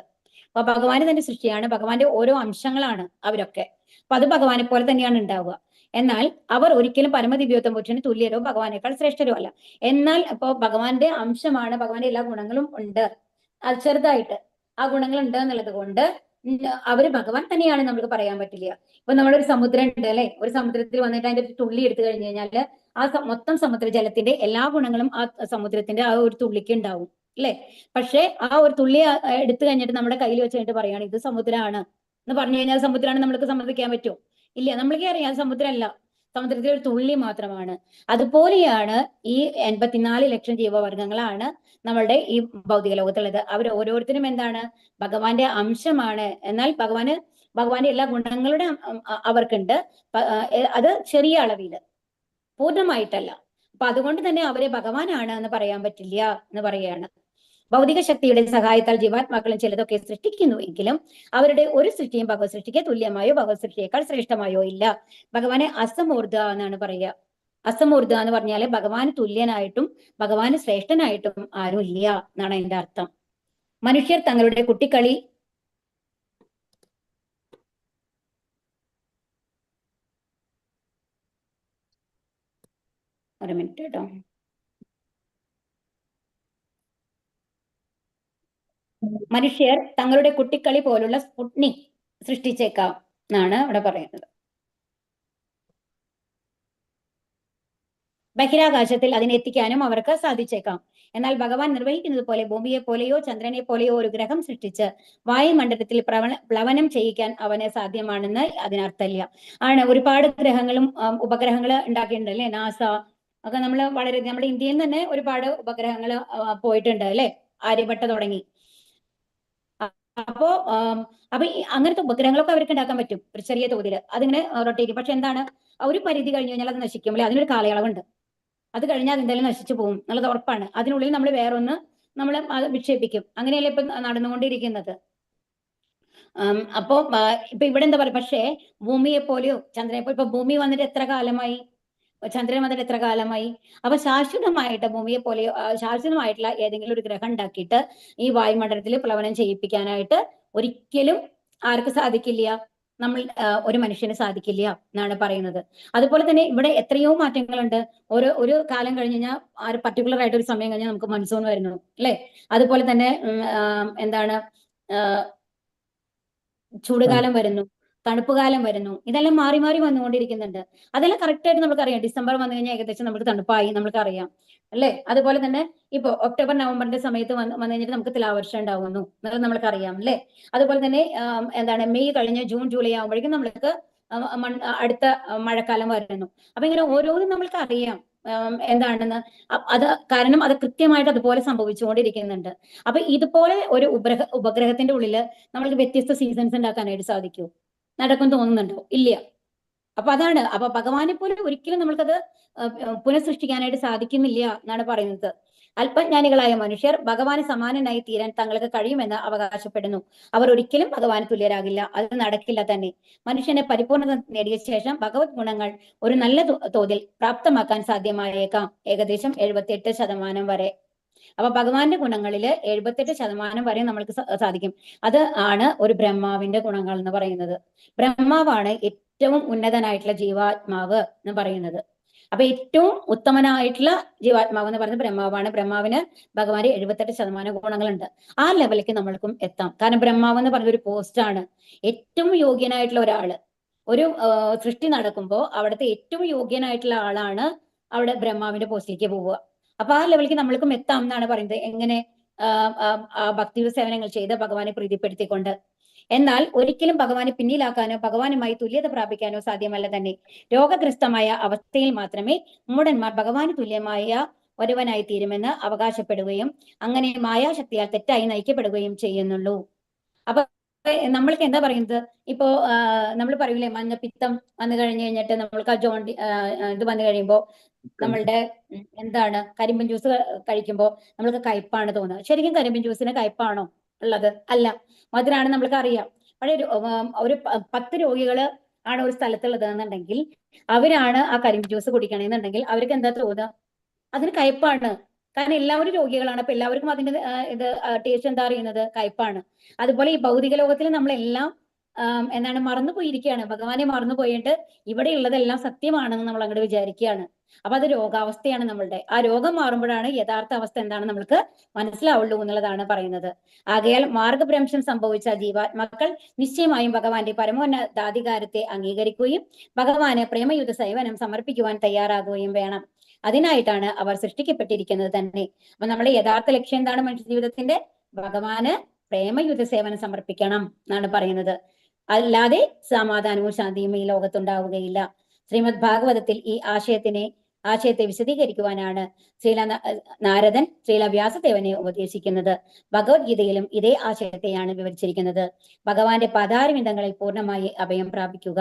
അപ്പൊ ഭഗവാന് തന്നെ സൃഷ്ടിയാണ്, ഭഗവാന്റെ ഓരോ അംശങ്ങളാണ് അവരൊക്കെ. അപ്പൊ അത് ഭഗവാനെ പോലെ തന്നെയാണ് ഉണ്ടാവുക. എന്നാൽ അവർ ഒരിക്കലും പരമദിവ്യോത്തമ പുരുഷന് തുല്യരോ ഭഗവാനേക്കാൾ ശ്രേഷ്ഠരോ അല്ല. എന്നാൽ ഇപ്പൊ ഭഗവാന്റെ അംശമാണ്, ഭഗവാന്റെ എല്ലാ ഗുണങ്ങളും ഉണ്ട്, അത് ചെറുതായിട്ട് ആ ഗുണങ്ങൾ ഉണ്ട് എന്നുള്ളത് കൊണ്ട് അവര് ഭഗവാൻ തന്നെയാണ് നമുക്ക് പറയാൻ പറ്റില്ല. ഇപ്പൊ നമ്മളൊരു സമുദ്രം ഉണ്ട് അല്ലെ? ഒരു സമുദ്രത്തിൽ വന്നിട്ട് അതിന്റെ ഒരു തുള്ളി എടുത്തു കഴിഞ്ഞു കഴിഞ്ഞാല് ആ മൊത്തം സമുദ്ര ജലത്തിന്റെ എല്ലാ ഗുണങ്ങളും ആ സമുദ്രത്തിന്റെ ആ ഒരു തുള്ളിക്ക് ഉണ്ടാവും അല്ലെ? പക്ഷെ ആ ഒരു തുള്ളി എടുത്തു കഴിഞ്ഞിട്ട് നമ്മുടെ കയ്യിൽ വെച്ച് കഴിഞ്ഞിട്ട് പറയാണ് ഇത് സമുദ്രമാണ് എന്ന് പറഞ്ഞു കഴിഞ്ഞാൽ സമുദ്രമാണ് നമ്മൾക്ക് സമ്മതിക്കാൻ പറ്റുമോ? ഇല്ല. നമ്മൾക്ക് അറിയാം സമുദ്രമല്ല, സമുദ്രത്തിലെ ഒരു തുള്ളി മാത്രമാണ്. അതുപോലെയാണ് ഈ 84 ലക്ഷം ജീവവർഗങ്ങളാണ് നമ്മളുടെ ഈ ഭൗതിക ലോകത്തുള്ളത്. അവർ ഓരോരുത്തരും എന്താണ്? ഭഗവാന്റെ അംശമാണ്. എന്നാൽ ഭഗവാന്റെ എല്ലാ ഗുണങ്ങളുടെ അവർക്കുണ്ട്, അത് ചെറിയ അളവില്, പൂർണ്ണമായിട്ടല്ല. അപ്പൊ അതുകൊണ്ട് തന്നെ അവരെ ഭഗവാനാണ് എന്ന് പറയാൻ പറ്റില്ല എന്ന് പറയാണ്. ഭൗതിക ശക്തിയുടെ സഹായത്താൽ ജീവാത്മാക്കളും ചിലതൊക്കെ സൃഷ്ടിക്കുന്നു എങ്കിലും അവരുടെ ഒരു സൃഷ്ടിയും ഭഗവത് സൃഷ്ടിക്ക് തുല്യമായോ ഭഗവത് സൃഷ്ടിയേക്കാൾ ശ്രേഷ്ഠമായോ ഇല്ല. ഭഗവാനെ അസമൂർദ്ധ എന്നാണ് പറയുക. അസമൂർദ്ധ എന്ന് പറഞ്ഞാല് ഭഗവാന് തുല്യനായിട്ടും ഭഗവാന് ശ്രേഷ്ഠനായിട്ടും ആരും ഇല്ല എന്നാണ് അതിന്റെ അർത്ഥം. മനുഷ്യർ തങ്ങളുടെ കുട്ടിക്കളി ഒരു മിനിറ്റ് കേട്ടോ. മനുഷ്യർ തങ്ങളുടെ കുട്ടിക്കളി പോലുള്ള സ്പുട്നിക് സൃഷ്ടിച്ചേക്കാം എന്നാണ് ഇവിടെ പറയുന്നത്. ബഹിരാകാശത്തിൽ അതിനെത്തിക്കാനും അവർക്ക് സാധിച്ചേക്കാം. എന്നാൽ ഭഗവാൻ നിർവഹിക്കുന്നത് പോലെ ഭൂമിയെ പോലെയോ ചന്ദ്രനെ പോലെയോ ഒരു ഗ്രഹം സൃഷ്ടിച്ച് വായുമണ്ഡലത്തിൽ പ്ലവനം ചെയ്യിക്കാൻ അവന് സാധ്യമാണെന്ന് അതിനർത്ഥമില്ല. ആണ് ഒരുപാട് ഗ്രഹങ്ങളും ഉപഗ്രഹങ്ങൾ ഉണ്ടാക്കിയിട്ടുണ്ട് അല്ലെ? നാസ ഒക്കെ നമ്മള് വളരെ, നമ്മുടെ ഇന്ത്യയിൽ തന്നെ ഒരുപാട് ഉപഗ്രഹങ്ങൾ പോയിട്ടുണ്ട് അല്ലെ? ആര്യഭട്ട തുടങ്ങി. അപ്പോ അപ്പൊ അങ്ങനത്തെ ഉപഗ്രഹങ്ങളൊക്കെ അവർക്ക് ഉണ്ടാക്കാൻ പറ്റും ഒരു ചെറിയ തോതിൽ, അതിങ്ങനെ റൊട്ടേറ്റ്. പക്ഷെ എന്താണ്, ഒരു പരിധി കഴിഞ്ഞു കഴിഞ്ഞാൽ അത് നശിക്കും അല്ലെ? അതിനൊരു കാലയളവുണ്ട്. അത് കഴിഞ്ഞാൽ അതെന്തായാലും നശിച്ചു പോകും എന്നുള്ളത് ഉറപ്പാണ്. അതിനുള്ളിൽ നമ്മൾ വേറൊന്ന് നമ്മൾ അത് വിക്ഷേപിക്കും. അങ്ങനെയല്ലേ ഇപ്പൊ നടന്നുകൊണ്ടിരിക്കുന്നത്. അപ്പോ ഇപ്പൊ ഇവിടെ എന്താ പറയാ, പക്ഷേ ഭൂമിയെ പോലെയോ ചന്ദ്രനെ പോലെ, ഇപ്പൊ ഭൂമി വന്നിട്ട് എത്ര കാലമായി, ചന്ദ്രൻ വന്നിട്ട് എത്ര കാലമായി? അപ്പൊ ശാശ്വതമായിട്ട് ഭൂമിയെ പോലെയോ ശാശ്വതമായിട്ടുള്ള ഏതെങ്കിലും ഒരു ഗ്രഹം ഉണ്ടാക്കിയിട്ട് ഈ വായുമണ്ഡലത്തിൽ പ്ലവനം ചെയ്യിപ്പിക്കാനായിട്ട് ഒരിക്കലും ആർക്ക് സാധിക്കില്ല, നമ്മൾ ഒരു മനുഷ്യന് സാധിക്കില്ല എന്നാണ് പറയുന്നത്. അതുപോലെ തന്നെ ഇവിടെ എത്രയോ മാറ്റങ്ങളുണ്ട്. ഓരോ ഒരു കാലം കഴിഞ്ഞ് കഴിഞ്ഞാൽ ആ ഒരു പർട്ടിക്കുലർ ആയിട്ട് ഒരു സമയം കഴിഞ്ഞാൽ നമുക്ക് മൺസൂൺ വരുന്നു അല്ലെ? അതുപോലെ തന്നെ എന്താണ് ചൂടുകാലം വരുന്നു, തണുപ്പ് കാലം വരുന്നു, ഇതെല്ലാം മാറി മാറി വന്നുകൊണ്ടിരിക്കുന്നുണ്ട്. അതെല്ലാം കറക്റ്റ് ആയിട്ട് നമുക്കറിയാം. ഡിസംബർ വന്നു കഴിഞ്ഞാൽ ഏകദേശം നമുക്ക് തണുപ്പായി നമുക്കറിയാം അല്ലെ? അതുപോലെ തന്നെ ഇപ്പൊ ഒക്ടോബർ നവംബറിന്റെ സമയത്ത് വന്നു കഴിഞ്ഞിട്ട് നമുക്ക് തുലാവർഷം ഉണ്ടാവുന്നു എന്നുള്ളത് നമ്മൾക്കറിയാം അല്ലെ? അതുപോലെ തന്നെ എന്താണ് മെയ് കഴിഞ്ഞ് ജൂൺ ജൂലൈ ആകുമ്പോഴേക്കും നമ്മൾക്ക് അടുത്ത മഴക്കാലം വരുന്നു. അപ്പൊ ഇങ്ങനെ ഓരോന്നും നമ്മൾക്ക് അറിയാം. എന്താണെന്ന് അത് കാരണം അത് കൃത്യമായിട്ട് അതുപോലെ സംഭവിച്ചുകൊണ്ടിരിക്കുന്നുണ്ട്. അപ്പൊ ഇതുപോലെ ഒരു ഉപഗ്രഹത്തിന്റെ ഉള്ളില് നമ്മൾക്ക് വ്യത്യസ്ത സീസൺസ് ഉണ്ടാക്കാനായിട്ട് സാധിക്കൂ? നടക്കും തോന്നുന്നുണ്ടോ? ഇല്ല. അപ്പൊ അതാണ്. അപ്പൊ ഭഗവാനെ പോലെ ഒരിക്കലും നമ്മൾക്കത് പുനഃസൃഷ്ടിക്കാനായിട്ട് സാധിക്കുന്നില്ല എന്നാണ് പറയുന്നത്. അല്പജ്ഞാനികളായ മനുഷ്യർ ഭഗവാന് സമാനനായി തീരാൻ തങ്ങൾക്ക് കഴിയുമെന്ന് അവകാശപ്പെടുന്നു. അവർ ഒരിക്കലും ഭഗവാന് തുല്യരാകില്ല. അത് നടക്കില്ല തന്നെ. മനുഷ്യനെ പരിപൂർണത നേടിയ ശേഷം ഭഗവത് ഗുണങ്ങൾ ഒരു നല്ല തോതിൽ പ്രാപ്തമാക്കാൻ സാധ്യമായേക്കാം, ഏകദേശം 78% വരെ. അപ്പൊ ഭഗവാന്റെ ഗുണങ്ങളില് 78% വരെ നമ്മൾക്ക് സാധിക്കും. അത് ആണ് ഒരു ബ്രഹ്മാവിന്റെ ഗുണങ്ങൾ എന്ന് പറയുന്നത്. ബ്രഹ്മാവാണ് ഏറ്റവും ഉന്നതനായിട്ടുള്ള ജീവാത്മാവ് എന്ന് പറയുന്നത്. അപ്പൊ ഏറ്റവും ഉത്തമനായിട്ടുള്ള ജീവാത്മാവ് എന്ന് പറയുന്നത് ബ്രഹ്മാവാണ്. ബ്രഹ്മാവിന് ഭഗവാന്റെ 78% ഗുണങ്ങളുണ്ട്. ആ ലെവലിലേക്ക് നമ്മൾക്കും എത്താം. കാരണം ബ്രഹ്മാവ് എന്ന് പറഞ്ഞ ഒരു പോസ്റ്റാണ്. ഏറ്റവും യോഗ്യനായിട്ടുള്ള ഒരാള്, ഒരു സൃഷ്ടി നടക്കുമ്പോൾ അവിടുത്തെ ഏറ്റവും യോഗ്യനായിട്ടുള്ള ആളാണ് അവിടെ ബ്രഹ്മാവിന്റെ പോസ്റ്റിലേക്ക് പോവുക. അപ്പൊ ആ ലെവലിലേക്ക് നമ്മൾക്കും എത്താം എന്നാണ് പറയുന്നത്. എങ്ങനെ? ഭക്തി സേവനങ്ങൾ ചെയ്ത് ഭഗവാനെ പ്രീതിപ്പെടുത്തിക്കൊണ്ട്. എന്നാൽ ഒരിക്കലും ഭഗവാനെ പിന്നിലാക്കാനോ ഭഗവാനുമായി തുല്യത പ്രാപിക്കാനോ സാധ്യമല്ല തന്നെ. രോഗഗ്രസ്തമായ അവസ്ഥയിൽ മാത്രമേ മൂഢന്മാർ ഭഗവാന് തുല്യമായ ഒരുവനായി തീരുമെന്ന് അവകാശപ്പെടുകയും അങ്ങനെ മായാശക്തിയാൽ തെറ്റായി നയിക്കപ്പെടുകയും ചെയ്യുന്നുള്ളൂ. അപ്പൊ നമ്മൾക്ക് എന്താ പറയുന്നത്? ഇപ്പോ നമ്മൾ പറയൂലേ, മഞ്ഞപ്പിത്തം വന്നു കഴിഞ്ഞു കഴിഞ്ഞിട്ട് നമ്മൾക്ക് ആ ജോണ്ടി ഇത് വന്നു കഴിയുമ്പോ നമ്മളുടെ എന്താണ് കരിമ്പൻ ജ്യൂസ് കഴിക്കുമ്പോ നമ്മൾക്ക് കയ്പാണ് തോന്നുന്നത്. ശരിക്കും കരിമ്പൻ ജ്യൂസിന് കയ്പാണോ ഉള്ളത്? അല്ല, മധുരാണ്, നമ്മൾക്ക് അറിയാം. പക്ഷേ ഒരു 10 രോഗികള് ആണ് ഒരു സ്ഥലത്തുള്ളത് എന്നുണ്ടെങ്കിൽ അവരാണ് ആ കരിമ്പ് ജ്യൂസ് കുടിക്കണമെന്നുണ്ടെങ്കിൽ അവർക്ക് എന്താ തോന്നുക? അതിന് കയ്പാണ്. കാരണം എല്ലാവരും രോഗികളാണ്. അപ്പൊ എല്ലാവർക്കും അതിന്റെ ഇത് ടേസ്റ്റ് എന്താ അറിയുന്നത്? കയ്പാണ്. അതുപോലെ ഈ ഭൗതിക ലോകത്തിൽ നമ്മളെല്ലാം എന്താണ് മറന്നുപോയിരിക്കുകയാണ്. ഭഗവാനെ മറന്നുപോയിട്ട് ഇവിടെയുള്ളതെല്ലാം സത്യമാണെന്ന് നമ്മൾ അങ്ങോട്ട് വിചാരിക്കുകയാണ്. അപ്പൊ അത് രോഗാവസ്ഥയാണ് നമ്മളുടെ. ആ രോഗം മാറുമ്പോഴാണ് യഥാർത്ഥ അവസ്ഥ എന്താണെന്ന് നമ്മൾക്ക് മനസ്സിലാവുള്ളൂ എന്നുള്ളതാണ് പറയുന്നത്. ആകയാൽ മാർഗഭ്രംശം സംഭവിച്ച ജീവാത്മാക്കൾ നിശ്ചയമായും ഭഗവാന്റെ പരമോന്നതാധികാരത്തെ അംഗീകരിക്കുകയും ഭഗവാന് പ്രേമയുദ്ധ സേവനം സമർപ്പിക്കുവാൻ തയ്യാറാകുകയും വേണം. അതിനായിട്ടാണ് അവർ സൃഷ്ടിക്കപ്പെട്ടിരിക്കുന്നത് തന്നെ. അപ്പൊ നമ്മുടെ യഥാർത്ഥ ലക്ഷ്യം എന്താണ് മനുഷ്യ ജീവിതത്തിന്റെ? ഭഗവാന് പ്രേമയുദ്ധ സേവനം സമർപ്പിക്കണം എന്നാണ് പറയുന്നത്. അല്ലാതെ സമാധാനവും ശാന്തിയും ഈ ലോകത്തുണ്ടാവുകയില്ല. ശ്രീമദ് ഭാഗവതത്തിൽ ഈ ആശയത്തെ വിശദീകരിക്കുവാനാണ് ശ്രീല നാരദൻ ശ്രീല വ്യാസദേവനെ ഉപദേശിക്കുന്നത്. ഭഗവത്ഗീതയിലും ഇതേ ആശയത്തെയാണ് വിവരിച്ചിരിക്കുന്നത്. ഭഗവാന്റെ പാദാരവിന്ദങ്ങളിൽ പൂർണ്ണമായി അഭയം പ്രാപിക്കുക,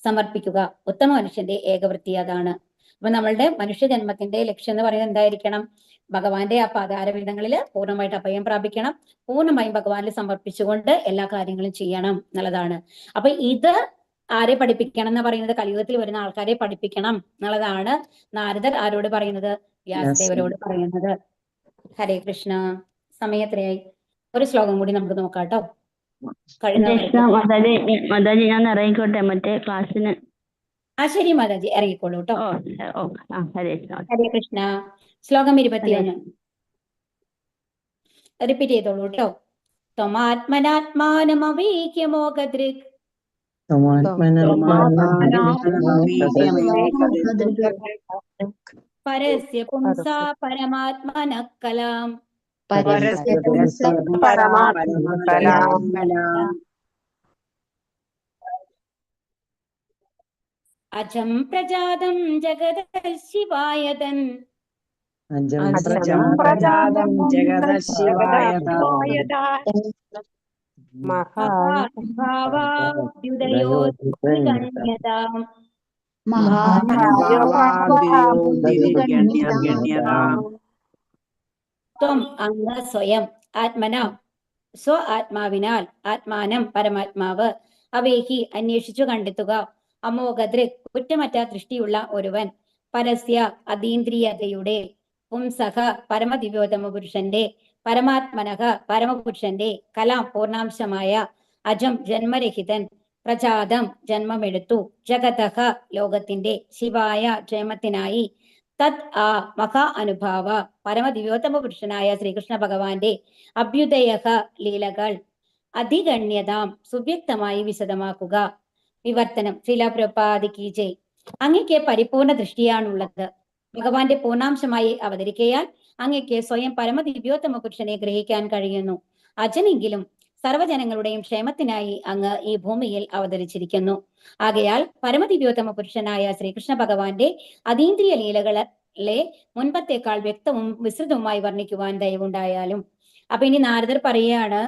സമർപ്പിക്കുക ഉത്തമ മനുഷ്യന്റെ ഏകവൃത്തി അതാണ്. അപ്പൊ നമ്മളുടെ മനുഷ്യജന്മത്തിന്റെ ലക്ഷ്യം എന്ന് പറയുന്നത് എന്തായിരിക്കണം? ഭഗവാന്റെ ആ പാദാരവിന്ദങ്ങളിൽ പൂർണ്ണമായിട്ട് അഭയം പ്രാപിക്കണം, പൂർണ്ണമായും ഭഗവാനിൽ സമർപ്പിച്ചുകൊണ്ട് എല്ലാ കാര്യങ്ങളും ചെയ്യണം എന്നുള്ളതാണ്. അപ്പൊ ഇത് ആരെ പഠിപ്പിക്കണം എന്ന് പറയുന്നത്? കലിയുഗത്തിൽ വരുന്ന ആൾക്കാരെ പഠിപ്പിക്കണം എന്നുള്ളതാണ് നാരദർ ആരോട് പറയുന്നത്? വ്യാസദേവരോട് പറയുന്നത്. ഹരേ കൃഷ്ണ. സമയത്രയായി? ഒരു ശ്ലോകം കൂടി നമുക്ക് നോക്കാട്ടോ. മാതാജി ഞാൻ ഇറങ്ങിക്കോട്ടെ മറ്റേ ക്ലാസ്സിന്? ആ ശരി മാതാജി, ഇറങ്ങിക്കോളൂ കേട്ടോ. ഹരേ ഹരേ കൃഷ്ണ. ശ്ലോകം 21 റിപ്പീറ്റ് ചെയ്തോളൂ കേട്ടോ. ത്വമാത്മനാത്മാനമവീക്യമോകദൃക് പരസ്യ പുംസാ പരമാത്മനഃ കലാം അജം പ്രജാതം ജഗദഃ ശിവായതൻ മഹാഭാവാഭ്യുദയോദ്ഗണ്യതാം ത്വം അങ്ങ് സ്വയം ആത്മന സ്വ ആത്മാവിനാൽ ആത്മാനം പരമാത്മാവ് അവേഹി അന്വേഷിച്ചു കണ്ടെത്തുക അമോഘദൃക് കുറ്റമറ്റ ദൃഷ്ടിയുള്ള ഒരുവൻ പരസ്യ അതീന്ദ്രിയതയുടെ പുംസഹ പരമദിവ്യോത്തമ പുരുഷന്റെ പരമാത്മനഃ പരമപുരുഷന്റെ കലാം പൂർണാംശമായ അജം ജന്മരഹിതൻ പ്രജാതം ജന്മമെടുത്തു ജഗതഃ ലോകത്തിന്റെ ശിവായ ക്ഷേമത്തിനായി തത് ആ മഹാ അനുഭാവ പരമദിവ്യോത്തമ പുരുഷനായ ശ്രീകൃഷ്ണ ഭഗവാന്റെ അഭ്യുദയഃ ലീലകൾ അതിഗണ്യതാം സുവ്യക്തമായി വിശദമാക്കുക. വിവർത്തനം. ശ്രീല പ്രഭുപാദ് കി ജയ്. അങ്ങയ്ക്ക് പരിപൂർണ ദൃഷ്ടിയാണുള്ളത്. ഭഗവാന്റെ പൂർണാംശമായി അവതരിക്കയാൽ അങ്ങയ്ക്ക് സ്വയം പരമദിവ്യോത്തമ പുരുഷനെ ഗ്രഹിക്കാൻ കഴിയുന്നു. അജനെങ്കിലും സർവ്വജനങ്ങളുടെയും ക്ഷേമത്തിനായി അങ്ങ് ഈ ഭൂമിയിൽ അവതരിച്ചിരിക്കുന്നു. ആകയാൽ പരമദിവ്യോത്തമ പുരുഷനായ ശ്രീകൃഷ്ണ ഭഗവാന്റെ അതീന്ദ്രിയ ലീലകള് മുൻപത്തേക്കാൾ വ്യക്തവും വിസ്തൃതവുമായി വർണ്ണിക്കുവാൻ ദയവുണ്ടായാലും. അപ്പൊ ഇനി നാരദർ പറയാണ്,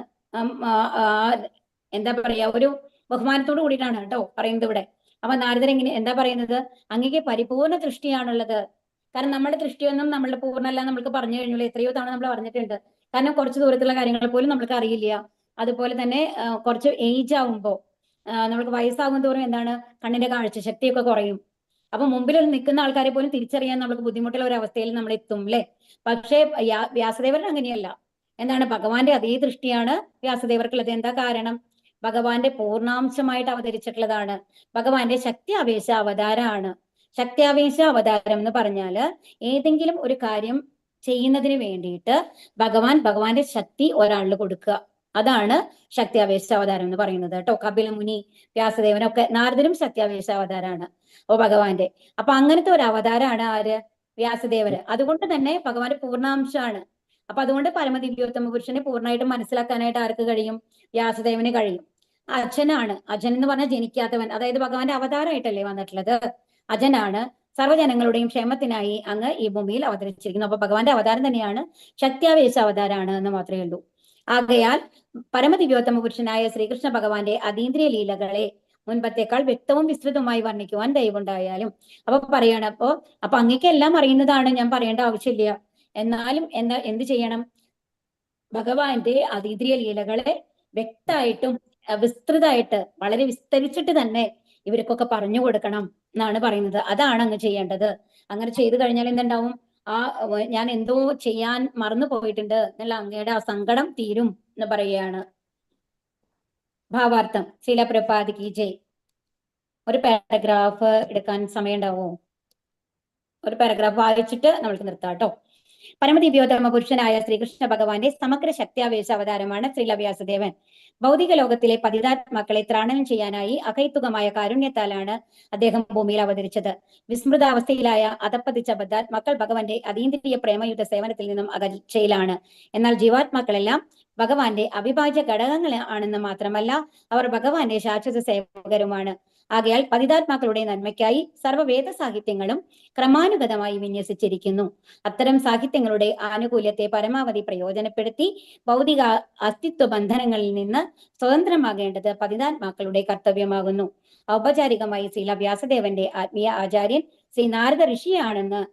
എന്താ പറയാ, ഒരു ബഹുമാനത്തോട് കൂടിയിട്ടാണ് കേട്ടോ പറയുന്നത് ഇവിടെ. അപ്പൊ നാരദർ എങ്ങനെ എന്താ പറയുന്നത്? അങ്ങേക്ക് പരിപൂർണ ദൃഷ്ടിയാണുള്ളത്. കാരണം നമ്മുടെ ദൃഷ്ടിയൊന്നും നമ്മളുടെ പൂർണ്ണല്ല നമ്മൾക്ക് പറഞ്ഞു കഴിഞ്ഞുള്ളൂ. എത്രയോ തവണ നമ്മൾ പറഞ്ഞിട്ടുണ്ട്. കാരണം കുറച്ച് ദൂരത്തുള്ള കാര്യങ്ങൾ പോലും നമ്മൾക്ക് അറിയില്ല. അതുപോലെ തന്നെ കുറച്ച് ഏജ് ആവുമ്പോ നമ്മൾക്ക് വയസ്സാകും തോറും എന്താണ്, കണ്ണിന്റെ കാഴ്ച ശക്തിയൊക്കെ കുറയും. അപ്പൊ മുമ്പിൽ നിൽക്കുന്ന ആൾക്കാരെ പോലും തിരിച്ചറിയാൻ നമ്മൾക്ക് ബുദ്ധിമുട്ടുള്ള ഒരു അവസ്ഥയിൽ നമ്മൾ എത്തും അല്ലെ? പക്ഷേ വ്യാസദേവൻ അങ്ങനെയല്ല. എന്താണ്, ഭഗവാന്റെ അതേ ദൃഷ്ടിയാണ് വ്യാസദേവർക്കുള്ളത്. എന്താ കാരണം? ഭഗവാന്റെ പൂർണ്ണാംശമായിട്ട് അവതരിച്ചിട്ടുള്ളതാണ്. ഭഗവാന്റെ ശക്തി ആവേശ അവതാരമാണ്. ശക്തിയാവേശ അവതാരം എന്ന് പറഞ്ഞാല് ഏതെങ്കിലും ഒരു കാര്യം ചെയ്യുന്നതിന് വേണ്ടിയിട്ട് ഭഗവാന്റെ ശക്തി ഒരാളിൽ കൊടുക്കുക, അതാണ് ശക്തിയാവേശ അവതാരം എന്ന് പറയുന്നത് കേട്ടോ. കപിലമുനി, വ്യാസദേവനൊക്കെ, നാരദനും ശക്തിയാവേശ അവതാരമാണ് ഓ ഭഗവാന്റെ. അപ്പൊ അങ്ങനത്തെ ഒരു അവതാരമാണ് ആര്? വ്യാസദേവര്. അതുകൊണ്ട് തന്നെ ഭഗവാന്റെ പൂർണ്ണാംശമാണ്. അപ്പൊ അതുകൊണ്ട് പരമദിവ്യോത്തമ പുരുഷനെ പൂർണ്ണമായിട്ടും മനസ്സിലാക്കാനായിട്ട് ആർക്ക് കഴിയും? വ്യാസദേവന് കഴിയും. അജനാണ്. അജൻ എന്ന് പറഞ്ഞാൽ ജനിക്കാത്തവൻ, അതായത് ഭഗവാന്റെ അവതാരമായിട്ടല്ലേ വന്നിട്ടുള്ളത്. അജനാണ്. സർവ്വജനങ്ങളുടെയും ക്ഷേമത്തിനായി അങ്ങ് ഈ ഭൂമിയിൽ അവതരിച്ചിരിക്കുന്നു. അപ്പൊ ഭഗവാന്റെ അവതാരം തന്നെയാണ് ശക്തിയാവേശ അവതാരമാണ് എന്ന് മാത്രമേ ഉള്ളൂ. ആകയാൽ പരമദിവ്യോത്തമ പുരുഷനായ ശ്രീകൃഷ്ണ ഭഗവാന്റെ അതീന്ദ്രിയ ലീലകളെ മുൻപത്തേക്കാൾ വ്യക്തവും വിസ്തൃതവുമായി വർണ്ണിക്കുവാൻ ദയവുണ്ടായാലും. അപ്പൊ പറയാണ്, അപ്പൊ അങ്ങേക്ക് എല്ലാം അറിയുന്നതാണ്, ഞാൻ പറയേണ്ട ആവശ്യമില്ല. എന്നാലും എന്ത് ചെയ്യണം? ഭഗവാന്റെ അതീന്ദ്രിയ ലീലകളെ വ്യക്തമായിട്ടും വിസ്തൃതമായിട്ട് വളരെ വിസ്തരിച്ചിട്ട് തന്നെ ഇവർക്കൊക്കെ പറഞ്ഞു കൊടുക്കണം എന്നാണ് പറയുന്നത്. അതാണ് അങ്ങ് ചെയ്യേണ്ടത്. അങ്ങനെ ചെയ്തു കഴിഞ്ഞാൽ എന്തുണ്ടാവും? ഞാൻ എന്തോ ചെയ്യാൻ മറന്നു പോയിട്ടുണ്ട് എന്നുള്ള അങ്ങയുടെ ആ സങ്കടം തീരും എന്ന് പറയുകയാണ്. ഭാവാർത്ഥം. ശീല പ്രഭാത് കി ജയ്. ഒരു പാരഗ്രാഫ് എടുക്കാൻ സമയം ഉണ്ടാവോ? ഒരു പാരഗ്രാഫ് വായിച്ചിട്ട് നമ്മൾക്ക് നിർത്താം കേട്ടോ. പരമദിവ്യോത്തമ പുരുഷനായ ശ്രീകൃഷ്ണ ഭഗവാന്റെ സമഗ്ര ശക്തിയാവേശ അവതാരമാണ് ശ്രീല വ്യാസദേവൻ. ഭൗതിക ലോകത്തിലെ പതിതാത്മാക്കളെ ത്രാണനം ചെയ്യാനായി അഹൈതുകമായ കാരുണ്യത്താലാണ് അദ്ദേഹം ഭൂമിയിൽ അവതരിച്ചത്. വിസ്മൃതാവസ്ഥയിലായ അധപ്പതിച്ച ബദ്ധാത്മാക്കൾ ഭഗവാന്റെ അതീന്ദ്രിയ പ്രേമയുദ്ധ സേവനത്തിൽ നിന്നും അകൽച്ചയിലാണ്. എന്നാൽ ജീവാത്മാക്കളെല്ലാം ഭഗവാന്റെ അവിഭാജ്യ ഘടകങ്ങൾ ആണെന്ന് മാത്രമല്ല, അവർ ഭഗവാന്റെ ശാശ്വത സേവകരുമാണ്. ആകയാൽ പതിതാത്മാക്കളുടെ നന്മയ്ക്കായി സർവ്വവേദ സാഹിത്യങ്ങളും ക്രമാനുഗതമായി വിന്യസിച്ചിരിക്കുന്നു. അത്തരം സാഹിത്യങ്ങളുടെ ആനുകൂല്യത്തെ പരമാവധി പ്രയോജനപ്പെടുത്തി ഭൗതിക അസ്തിത്വ ബന്ധനങ്ങളിൽ നിന്ന് സ്വതന്ത്രമാകേണ്ടത് പതിതാത്മാക്കളുടെ കർത്തവ്യമാകുന്നു. ഔപചാരികമായി ശ്രീല വ്യാസദേവന്റെ ആത്മീയ ആചാര്യൻ ശ്രീ നാരദ ഋഷിയാണെന്ന്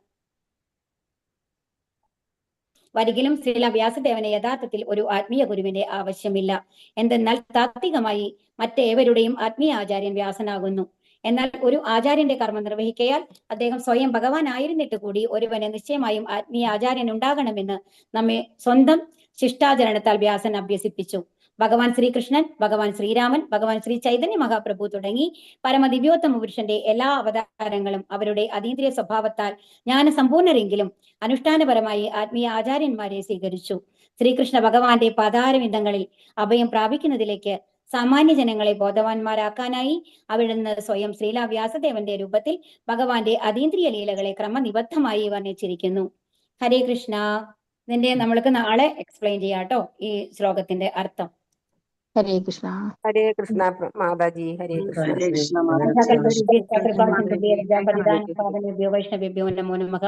വരികിലും ശ്രീല വ്യാസദേവന് യഥാർത്ഥത്തിൽ ഒരു ആത്മീയ ഗുരുവിന്റെ ആവശ്യമില്ല. എന്തെന്നാൽ താത്വികമായി മറ്റേവരുടെയും ആത്മീയ ആചാര്യൻ വ്യാസനാകുന്നു. എന്നാൽ ഒരു ആചാര്യന്റെ കർമ്മം നിർവഹിക്കയാൽ അദ്ദേഹം സ്വയം ഭഗവാനായിരുന്നിട്ട് കൂടി ഒരുവന് നിശ്ചയമായും ആത്മീയ ആചാര്യൻ ഉണ്ടാകണമെന്ന് നമ്മെ സ്വന്തം ശിഷ്ടാചരണത്താൽ വ്യാസൻ അഭ്യസിപ്പിച്ചു. ഭഗവാൻ ശ്രീകൃഷ്ണൻ, ഭഗവാൻ ശ്രീരാമൻ, ഭഗവാൻ ശ്രീ ചൈതന്യ മഹാപ്രഭു തുടങ്ങി പരമദിവ്യോത്തമ പുരുഷന്റെ എല്ലാ അവതാരങ്ങളും അവരുടെ അതീന്ദ്രിയ സ്വഭാവത്താൽ ജ്ഞാനസമ്പൂർണരെങ്കിലും അനുഷ്ഠാനപരമായി ആത്മീയ ആചാര്യന്മാരെ സ്വീകരിച്ചു. ശ്രീകൃഷ്ണ ഭഗവാന്റെ പാദാരവിന്ദങ്ങളിൽ അഭയം പ്രാപിക്കുന്നതിലേക്ക് സാമാന്യ ജനങ്ങളെ ബോധവാന്മാരാക്കാനായി അവിടുന്ന് സ്വയം ശ്രീല വ്യാസദേവന്റെ രൂപത്തിൽ ഭഗവാന്റെ അതീന്ദ്രിയ ലീലകളെ ക്രമനിബദ്ധമായി വർണ്ണിച്ചിരിക്കുന്നു. ഹരേ കൃഷ്ണ. ഇതിന്റെ നമ്മൾക്ക് നാളെ എക്സ്പ്ലെയിൻ ചെയ്യാം കേട്ടോ ഈ ശ്ലോകത്തിന്റെ അർത്ഥം. ഹരേ കൃഷ്ണ. ഹരേ കൃഷ്ണ മാതാജി. ഹരേ കൃഷ്ണ. ഹരേ കൃഷ്ണ മാതാജി. വൈഷ്ണവേഭ്യോ നമോ നമഃ.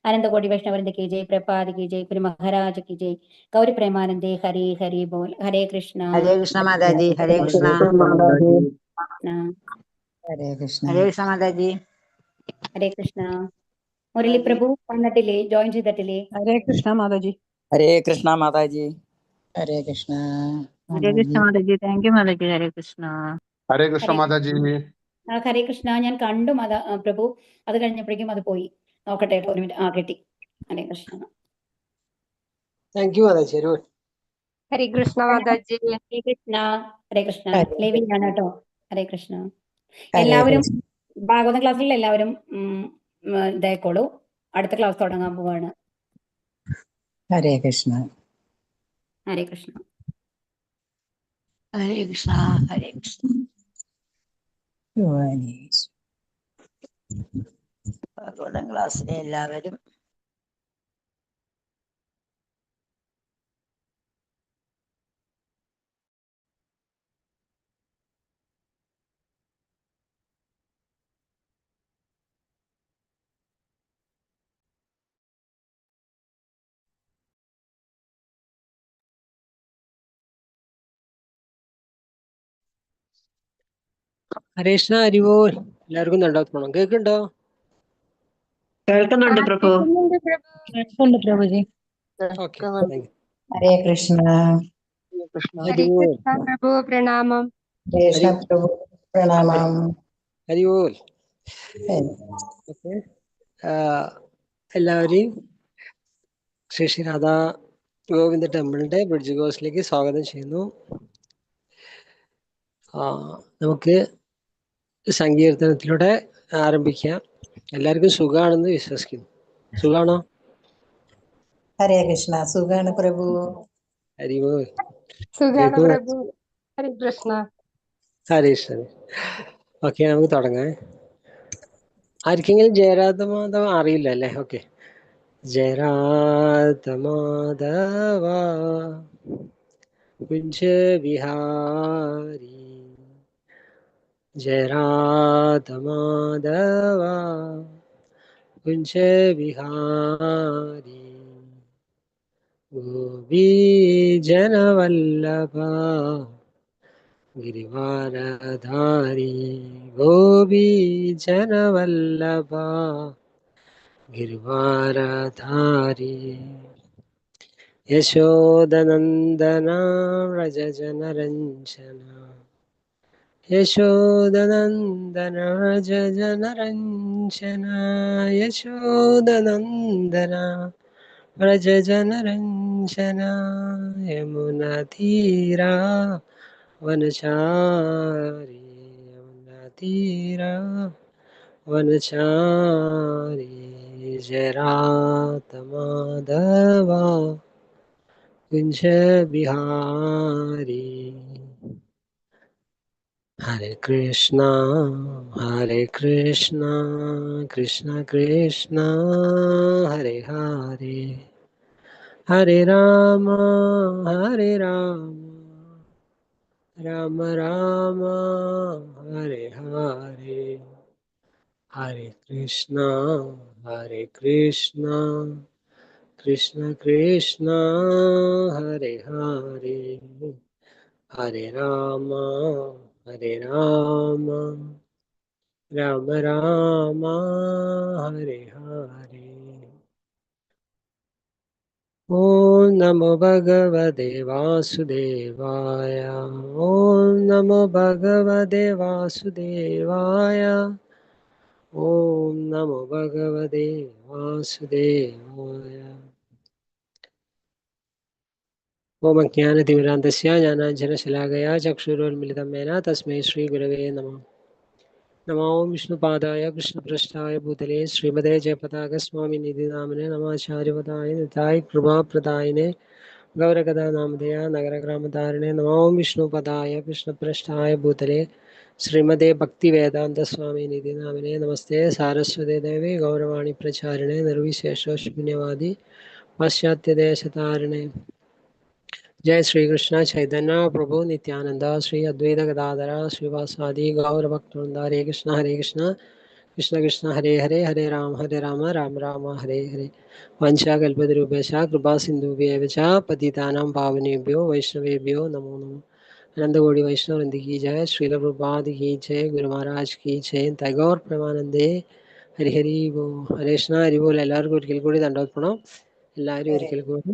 അനന്തകോടി വൈഷ്ണവരിന്റെ കി ജയ്, പ്രഭാത് കി ജയ്, ഗുരു മഹാരാജ് കി ജയ്, ഗൗരി പ്രേമാനന്ദേ ഹരേ ഹരി ബോൽ. ഹരേ കൃഷ്ണ. ഹരേ കൃഷ്ണ മാതാജി. ഹരേ കൃഷ്ണ. ഹരേ കൃഷ്ണ. ഹരേ കൃഷ്ണ മാതാജി. ഹരേ കൃഷ്ണ. മുരളി പ്രഭു വന്നിട്ടില്ലേ? ജോയിൻ ചെയ്തിട്ടില്ലേ? ഹരേ കൃഷ്ണ മാതാജി. ഹരേ കൃഷ്ണ മാതാജി. ഹരേ Krishna Hare Krishna Mataji. Thank you Mataji. Hare Krishna. Hare Krishna Hare Mataji. Hare Krishna. ഞാൻ കണ്ടു മാതാ പ്രഭു, അത് കഴിഞ്ഞപ്പോഴേക്കും അത് പോയി. നോക്കട്ടെ കേട്ടോ, ഒരു മിനിറ്റ്. ആ കിട്ടി. ഹരേ Krishna. Thank you Mataji. Hare Krishna Mataji. Hare Krishna. Hare Krishna. ഹരേ ലേവിയാണ് കേട്ടോ. ഹരേ കൃഷ്ണ. ഹരേ എല്ലാവരും കൃഷ്ണ. ഭാഗവതം ക്ലാസ്സിൽ എല്ലാവരും ഇതായിക്കോളൂ. അടുത്ത ക്ലാസ് തുടങ്ങാൻ പോവാണ്. ഹരേ കൃഷ്ണ. ഹരേ കൃഷ്ണ. ഹരേ കൃഷ്ണ. ഹരേ കൃഷ്ണ. ഭഗവാനേ. ഭാഗവതം ക്ലാസ്സിലെ എല്ലാവരും ഹരേ കൃഷ്ണ, ഹരിബോൾ. എല്ലാവർക്കും ദണ്ഡവത്. കേൾക്കുന്നുണ്ടോ? കേൾക്കുന്നുണ്ട് പ്രഭു. കേൾക്കുന്നുണ്ട് പ്രഭു. കേൾക്കുന്നുണ്ട് പ്രഭുജി. Okay, thank you. Hare Krishna. Krishna. Hare Haribol. Krishna Prabhu, പ്രണാമം. ഹരേ കൃഷ്ണ പ്രഭു, പ്രണാമം. ഹരിബോൾ. ഓക്കെ, എല്ലാവരെയും ശ്രീ ശ്രീ രാധാ ഗോവിന്ദ ടെമ്പിളിന്റെ ബ്രിഡ്ജ് കോഴ്സിലേക്ക് സ്വാഗതം ചെയ്യുന്നു. നമുക്ക് സങ്കീർത്തനത്തിലൂടെ ആരംഭിക്കാം. എല്ലാവർക്കും സുഖമാണെന്ന് വിശ്വസിക്കുന്നു. സുഖാണോ? ഹരേ കൃഷ്ണ, സുഖാണ് പ്രഭു. ഹരിബോൾ. സുഖാണ് കേൾക്കുന്നു. പ്രഭു. ഹരേ കൃഷ്ണ. ഹരേ കൃഷ്ണ. ഓക്കെ, നമുക്ക് തുടങ്ങാം. ആർക്കെങ്കിലും ജയരാധ മാധവ അറിയില്ല അല്ലേ? ഓക്കെ. ജയരാധ മാധവ കുഞ്ച വിഹാരി, ജയരാധ മാധവ കുഞ്ച വിഹാരി, ഗോപീ ജനവല്ലഭ ഗിരിവാരധാരി, ഗോപീ ജനവല്ലഭ ഗിരിവാരധാരി, യശോദനന്ദന വ്രജ ജനരഞ്ജന, യശോദനന്ദന വ്രജ ജനരഞ്ജന, യശോദനന്ദന വ്രജ ജനരഞ്ജന, യമുന തീരാ വനചാരി, യമുന തീരാ വനചാരി, ജയരാധ മാധവ കുഞ്ച ബിഹാരി. ഹരേ കൃഷ്ണ ഹരേ കൃഷ്ണ കൃഷ്ണ കൃഷ്ണ ഹരേ ഹരേ, ഹരേ രാമ ഹരേ രാമ രാമ രാമ ഹരേ ഹരേ, ഹരേ കൃഷ്ണ ഹരേ കൃഷ്ണ കൃഷ്ണ കൃഷ്ണ ഹരേ ഹരേ, ഹരേ രാമ ഹരേ രാമ രാമ രാമ ഹരേ ഹരേ. ഓം നമോ ഭഗവതേ വാസുദേവായ, ഓം നമോ ഭഗവതേ വാസുദേവായ, ഓം നമോ ഭഗവതേ വാസുദേവായ. ഓം അജ്ഞാനതിമിരാന്തസ്യ ജ്ഞാനാഞ്ജനശലാകയാ ചക്ഷുരോന്മിലിതം മേന തസ്മൈ ശ്രീഗുരവേ നമഃ. നമോ വിഷ്ണുപാദായ കൃഷ്ണപ്രഷ്ടായ ഭൂതലേ ശ്രീമതേ ജയപതാകസ്വാമി നിധി നാമനെ നമാചാര്യപദായ നിതായ കൃപാപ്രദായനെ ഗൗരകഥാനാമധേയ നഗരഗ്രാമധാരിണേ. നമോ വിഷ്ണുപദായ കൃഷ്ണപ്രഷ്ടായ ഭൂതലേ ശ്രീമതേ ഭക്തിവേദാന്ത സ്വാമി നിധി നാമനെ നമസ്തേ സാരസ്വതേ ദേവി ഗൗരവാണി പ്രചാരിണേ നിർവിശേഷ ശൂന്യവാദി പാശ്ചാത്യദേശതാരിണേ. ജയ ശ്രീകൃഷ്ണ ചൈതന്യ പ്രഭു നിത്യാനന്ദ ശ്രീ അദ്വൈത ഗദാധര ശ്രീവാസാദി ഗൗരഭക്തവൃന്ദ. ഹരേ കൃഷ്ണ ഹരേ കൃഷ്ണ കൃഷ്ണ കൃഷ്ണ ഹരേ ഹരേ, ഹരേ രാമ ഹരേ രാമ രാമ രാമ ഹരേ ഹരേ. വാഞ്ചാകൽപതരൂപേശ കൃപാസിന്ധുഭ്യേവ ച പതിതാനാം പാവനേഭ്യോ വൈഷ്ണവേഭ്യോ നമോ നമഃ. അനന്തകോടി വൈഷ്ണവൃന്ദ കീ ജയ, ശ്രീല പ്രഭുപാദ് കീ ജയ, ഗുരു മഹാരാജ് കീ ജയ, തഗോർ പ്രമാനന്ദേ ഹരി ഹരി ബോ. ഹരേ കൃഷ്ണ ഹരി ബോൽ. എല്ലാവർക്കും ഒരിക്കൽ കൂടി ദണ്ഡോത്പണം. എല്ലാവരും ഒരിക്കൽ കൂടി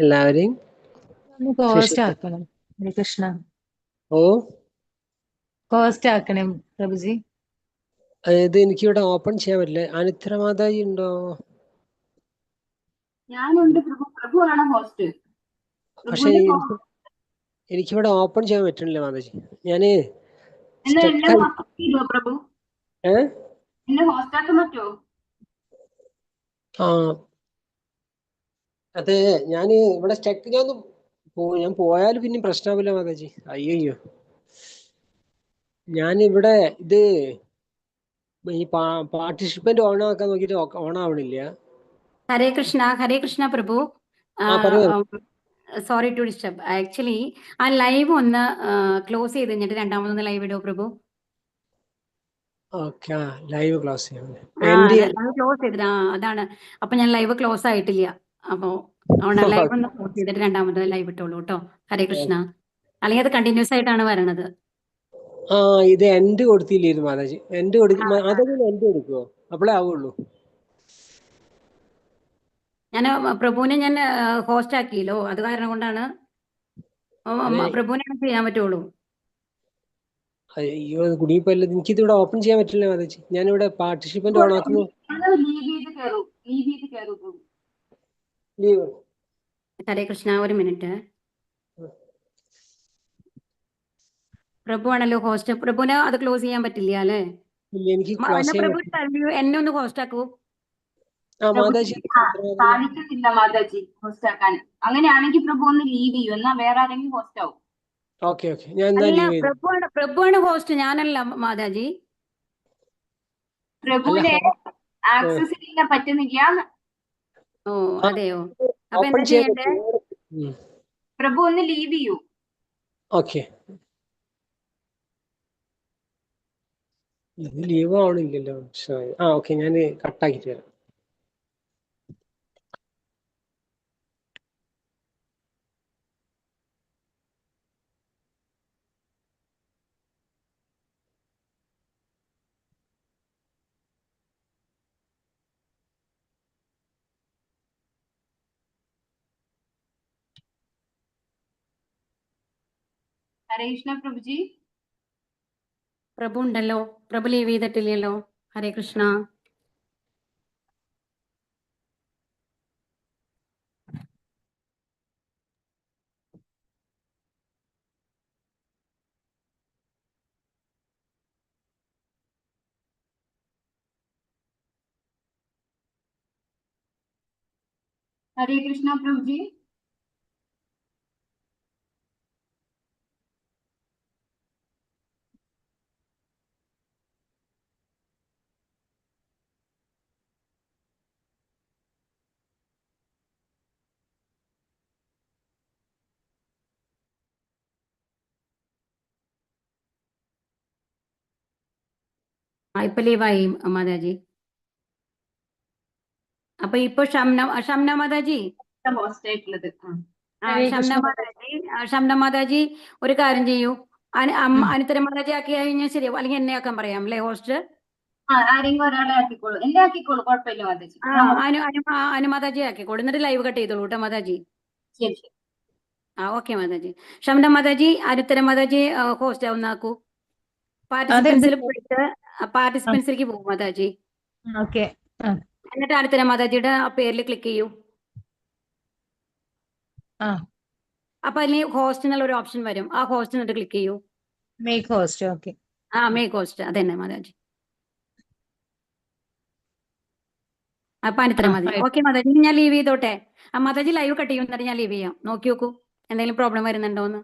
എല്ലാവരെയും ഒന്ന് കോസ്റ്റ് ആക്കണം. ഹരേ കൃഷ്ണ. ഓ കോസ്റ്റ് ആക്കണേ പ്രഭുജി. അതായത് എനിക്കിവിടെ ഓപ്പൺ ചെയ്യാൻ പറ്റില്ല. അനിത്ര മാതാജി ഉണ്ടോ? ഞാനുണ്ട് പ്രഭു. പ്രഭു ആണ് ഹോസ്റ്റ്. പക്ഷെ എനിക്കിവിടെ ഓപ്പൺ ചെയ്യാൻ പറ്റണില്ല മാതാജി. ഞാന് പ്രഭു ആ അതെ, ഞാന് ഇവിടെ സ്റ്റക്ക്. ഞാൻ ഞാൻ പോയാൽ പിന്നെ പ്രശ്നമാവില്ല മാതാജി. അയ്യോ, ഞാനിവിടെ ഇത് ഈ പാർട്ടിസിപ്പന്റ് ഓൺ ആക്കാൻ നോക്കിയിട്ട് ഓൺ ആവണില്ല. ഹരേ കൃഷ്ണ ഹരേ കൃഷ്ണ പ്രഭു. Sorry to disturb. ആക്ച്വലി ആ ലൈവ് ഒന്ന് ക്ലോസ് ചെയ്ത് കഴിഞ്ഞിട്ട് രണ്ടാമതൊന്ന് ലൈവ് ഇടോ പ്രഭു. ലൈവ് ക്ലോസ് ചെയ്യാം. ലൈവ് ക്ലോസ് ചെയ്തിട്ട് അതാണ്. അപ്പൊ ഞാൻ ലൈവ് ക്ലോസ് ആയിട്ടില്ല. അപ്പോ അവിടെ ലൈവ് ഒന്ന് ക്ലോസ് ചെയ്തിട്ട് രണ്ടാമത് ലൈവ് ഇട്ടോളൂ കേട്ടോ. ഹരേ കൃഷ്ണ. അല്ലെങ്കിൽ അത് കണ്ടിന്യൂസ് ആയിട്ടാണ് വരണത്. ആ ഇത് എൻഡ് കൊടുത്തില്ലായിരുന്നു മാതാജി. എൻഡ് കൊടുക്ക, മാതാജി എൻഡ് കൊടുക്കുവോ? അപ്പോഴേ ആവുള്ളൂ. ഞാൻ പ്രഭുവിനെ ഞാൻ ഹോസ്റ്റ് ആക്കിയല്ലോ, അത് കാരണം കൊണ്ടാണ്. പ്രഭുവിനെ ചെയ്യാൻ പറ്റുള്ളൂ. അയ്യോ കുടുങ്ങിപ്പോയല്ലോ. എനിക്കിതിവിടെ ഓപ്പൺ ചെയ്യാൻ പറ്റില്ല മാതാജി. ഞാനിവിടെ പാർട്ടിസിപ്പന്റ് ഓൺ ആക്കുന്നു. ഹരേ കൃഷ്ണ, ഒരു മിനിറ്റ്. പ്രഭു ആണല്ലോ ഹോസ്റ്റ്. പ്രഭുവിനെ അത് ക്ലോസ് ചെയ്യാൻ പറ്റില്ല അല്ലേ? പ്രഭു എന്നെ ഒന്ന് ഹോസ്റ്റ് ആക്കൂ. സാധിക്കുന്നില്ല മാതാജി ഹോസ്റ്റ് ആക്കാൻ. അങ്ങനെയാണെങ്കിൽ പ്രഭു ഒന്ന് ലീവ് ചെയ്യൂ, എന്നാ വേറെ ആരെങ്കിലും ഹോസ്റ്റ് ആവും. പ്രഭുവാണ്, പ്രഭുവാണ് ഹോസ്റ്റ്, ഞാനല്ല മാതാജി. പ്രഭുവിനെ ആക്സസ് ചെയ്യാൻ പറ്റുന്നില്ല. ഓ അതെയോ? അപ്പൊ എന്താ ചെയ്യണ്ടേ? പ്രഭു ഒന്ന് ലീവ് ചെയ്യൂ. ഓക്കെ, ഇത് ലീവ് ആവണില്ലല്ലോ. ആ ഓക്കെ, ഞാൻ കട്ടാക്കിട്ട് വരാം. ഹരേ കൃഷ്ണ പ്രഭുജി. പ്രഭു ഉണ്ടല്ലോ, പ്രഭു ലീവ് ചെയ്തിട്ടില്ലല്ലോ. ഹരേ കൃഷ്ണ. ഹരേ കൃഷ്ണ പ്രഭുജി. ഇപ്പൊ ലീവായി മാതാജി. അപ്പൊ ഇപ്പൊ ഷംന, ഷംന മാതാജി, ഷംന മാതാജി, ഷംന മാതാജി ഒരു കാര്യം ചെയ്യൂ. അനുത്തര മാതാജി ആക്കി കഴിഞ്ഞാൽ ശരിയാവും, അല്ലെങ്കിൽ എന്നെ ആക്കാൻ പറയാം അല്ലേ ഹോസ്റ്റ്? അനു മാതാജി ആക്കിക്കോളൂ, എന്നിട്ട് ലൈവ് കട്ട് ചെയ്തോളൂ കേട്ടോ മാതാജി. ആ ഓക്കെ മാതാജി. ഷംന മാതാജി, അനുത്തര മാതാജി ഹോസ്റ്റ് ആവുന്നാക്കൂ. പാർട്ടിസിപ്പൻസിൽ പോയിട്ട് പാർട്ടിസിപ്പൻസിലേക്ക് പോകും മാതാജി. എന്നിട്ട് അനുത്തര മാതാജിയുടെ പേരിൽ ക്ലിക്ക് ചെയ്യൂ. അപ്പൊ അതിൽ ഹോസ്റ്റ് എന്നുള്ള ഒരു ഓപ്ഷൻ വരും. ആ ഹോസ്റ്റ് എന്നിട്ട് ക്ലിക്ക് ചെയ്യൂ. Make host. Okay. ആ മേക്ക് ഹോസ്റ്റ്, അതന്നെ മാതാജി. അപ്പൊ അനുത്തര മതി. ഓക്കെ മാതാജി, ഞാൻ ലീവ് ചെയ്തോട്ടെ? ആ മാതാജി ലൈവ് കട്ട് ചെയ്യും, എന്നിട്ട് ഞാൻ ലീവ് ചെയ്യാം. നോക്കി നോക്കൂ എന്തെങ്കിലും പ്രോബ്ലം വരുന്നുണ്ടോന്ന്.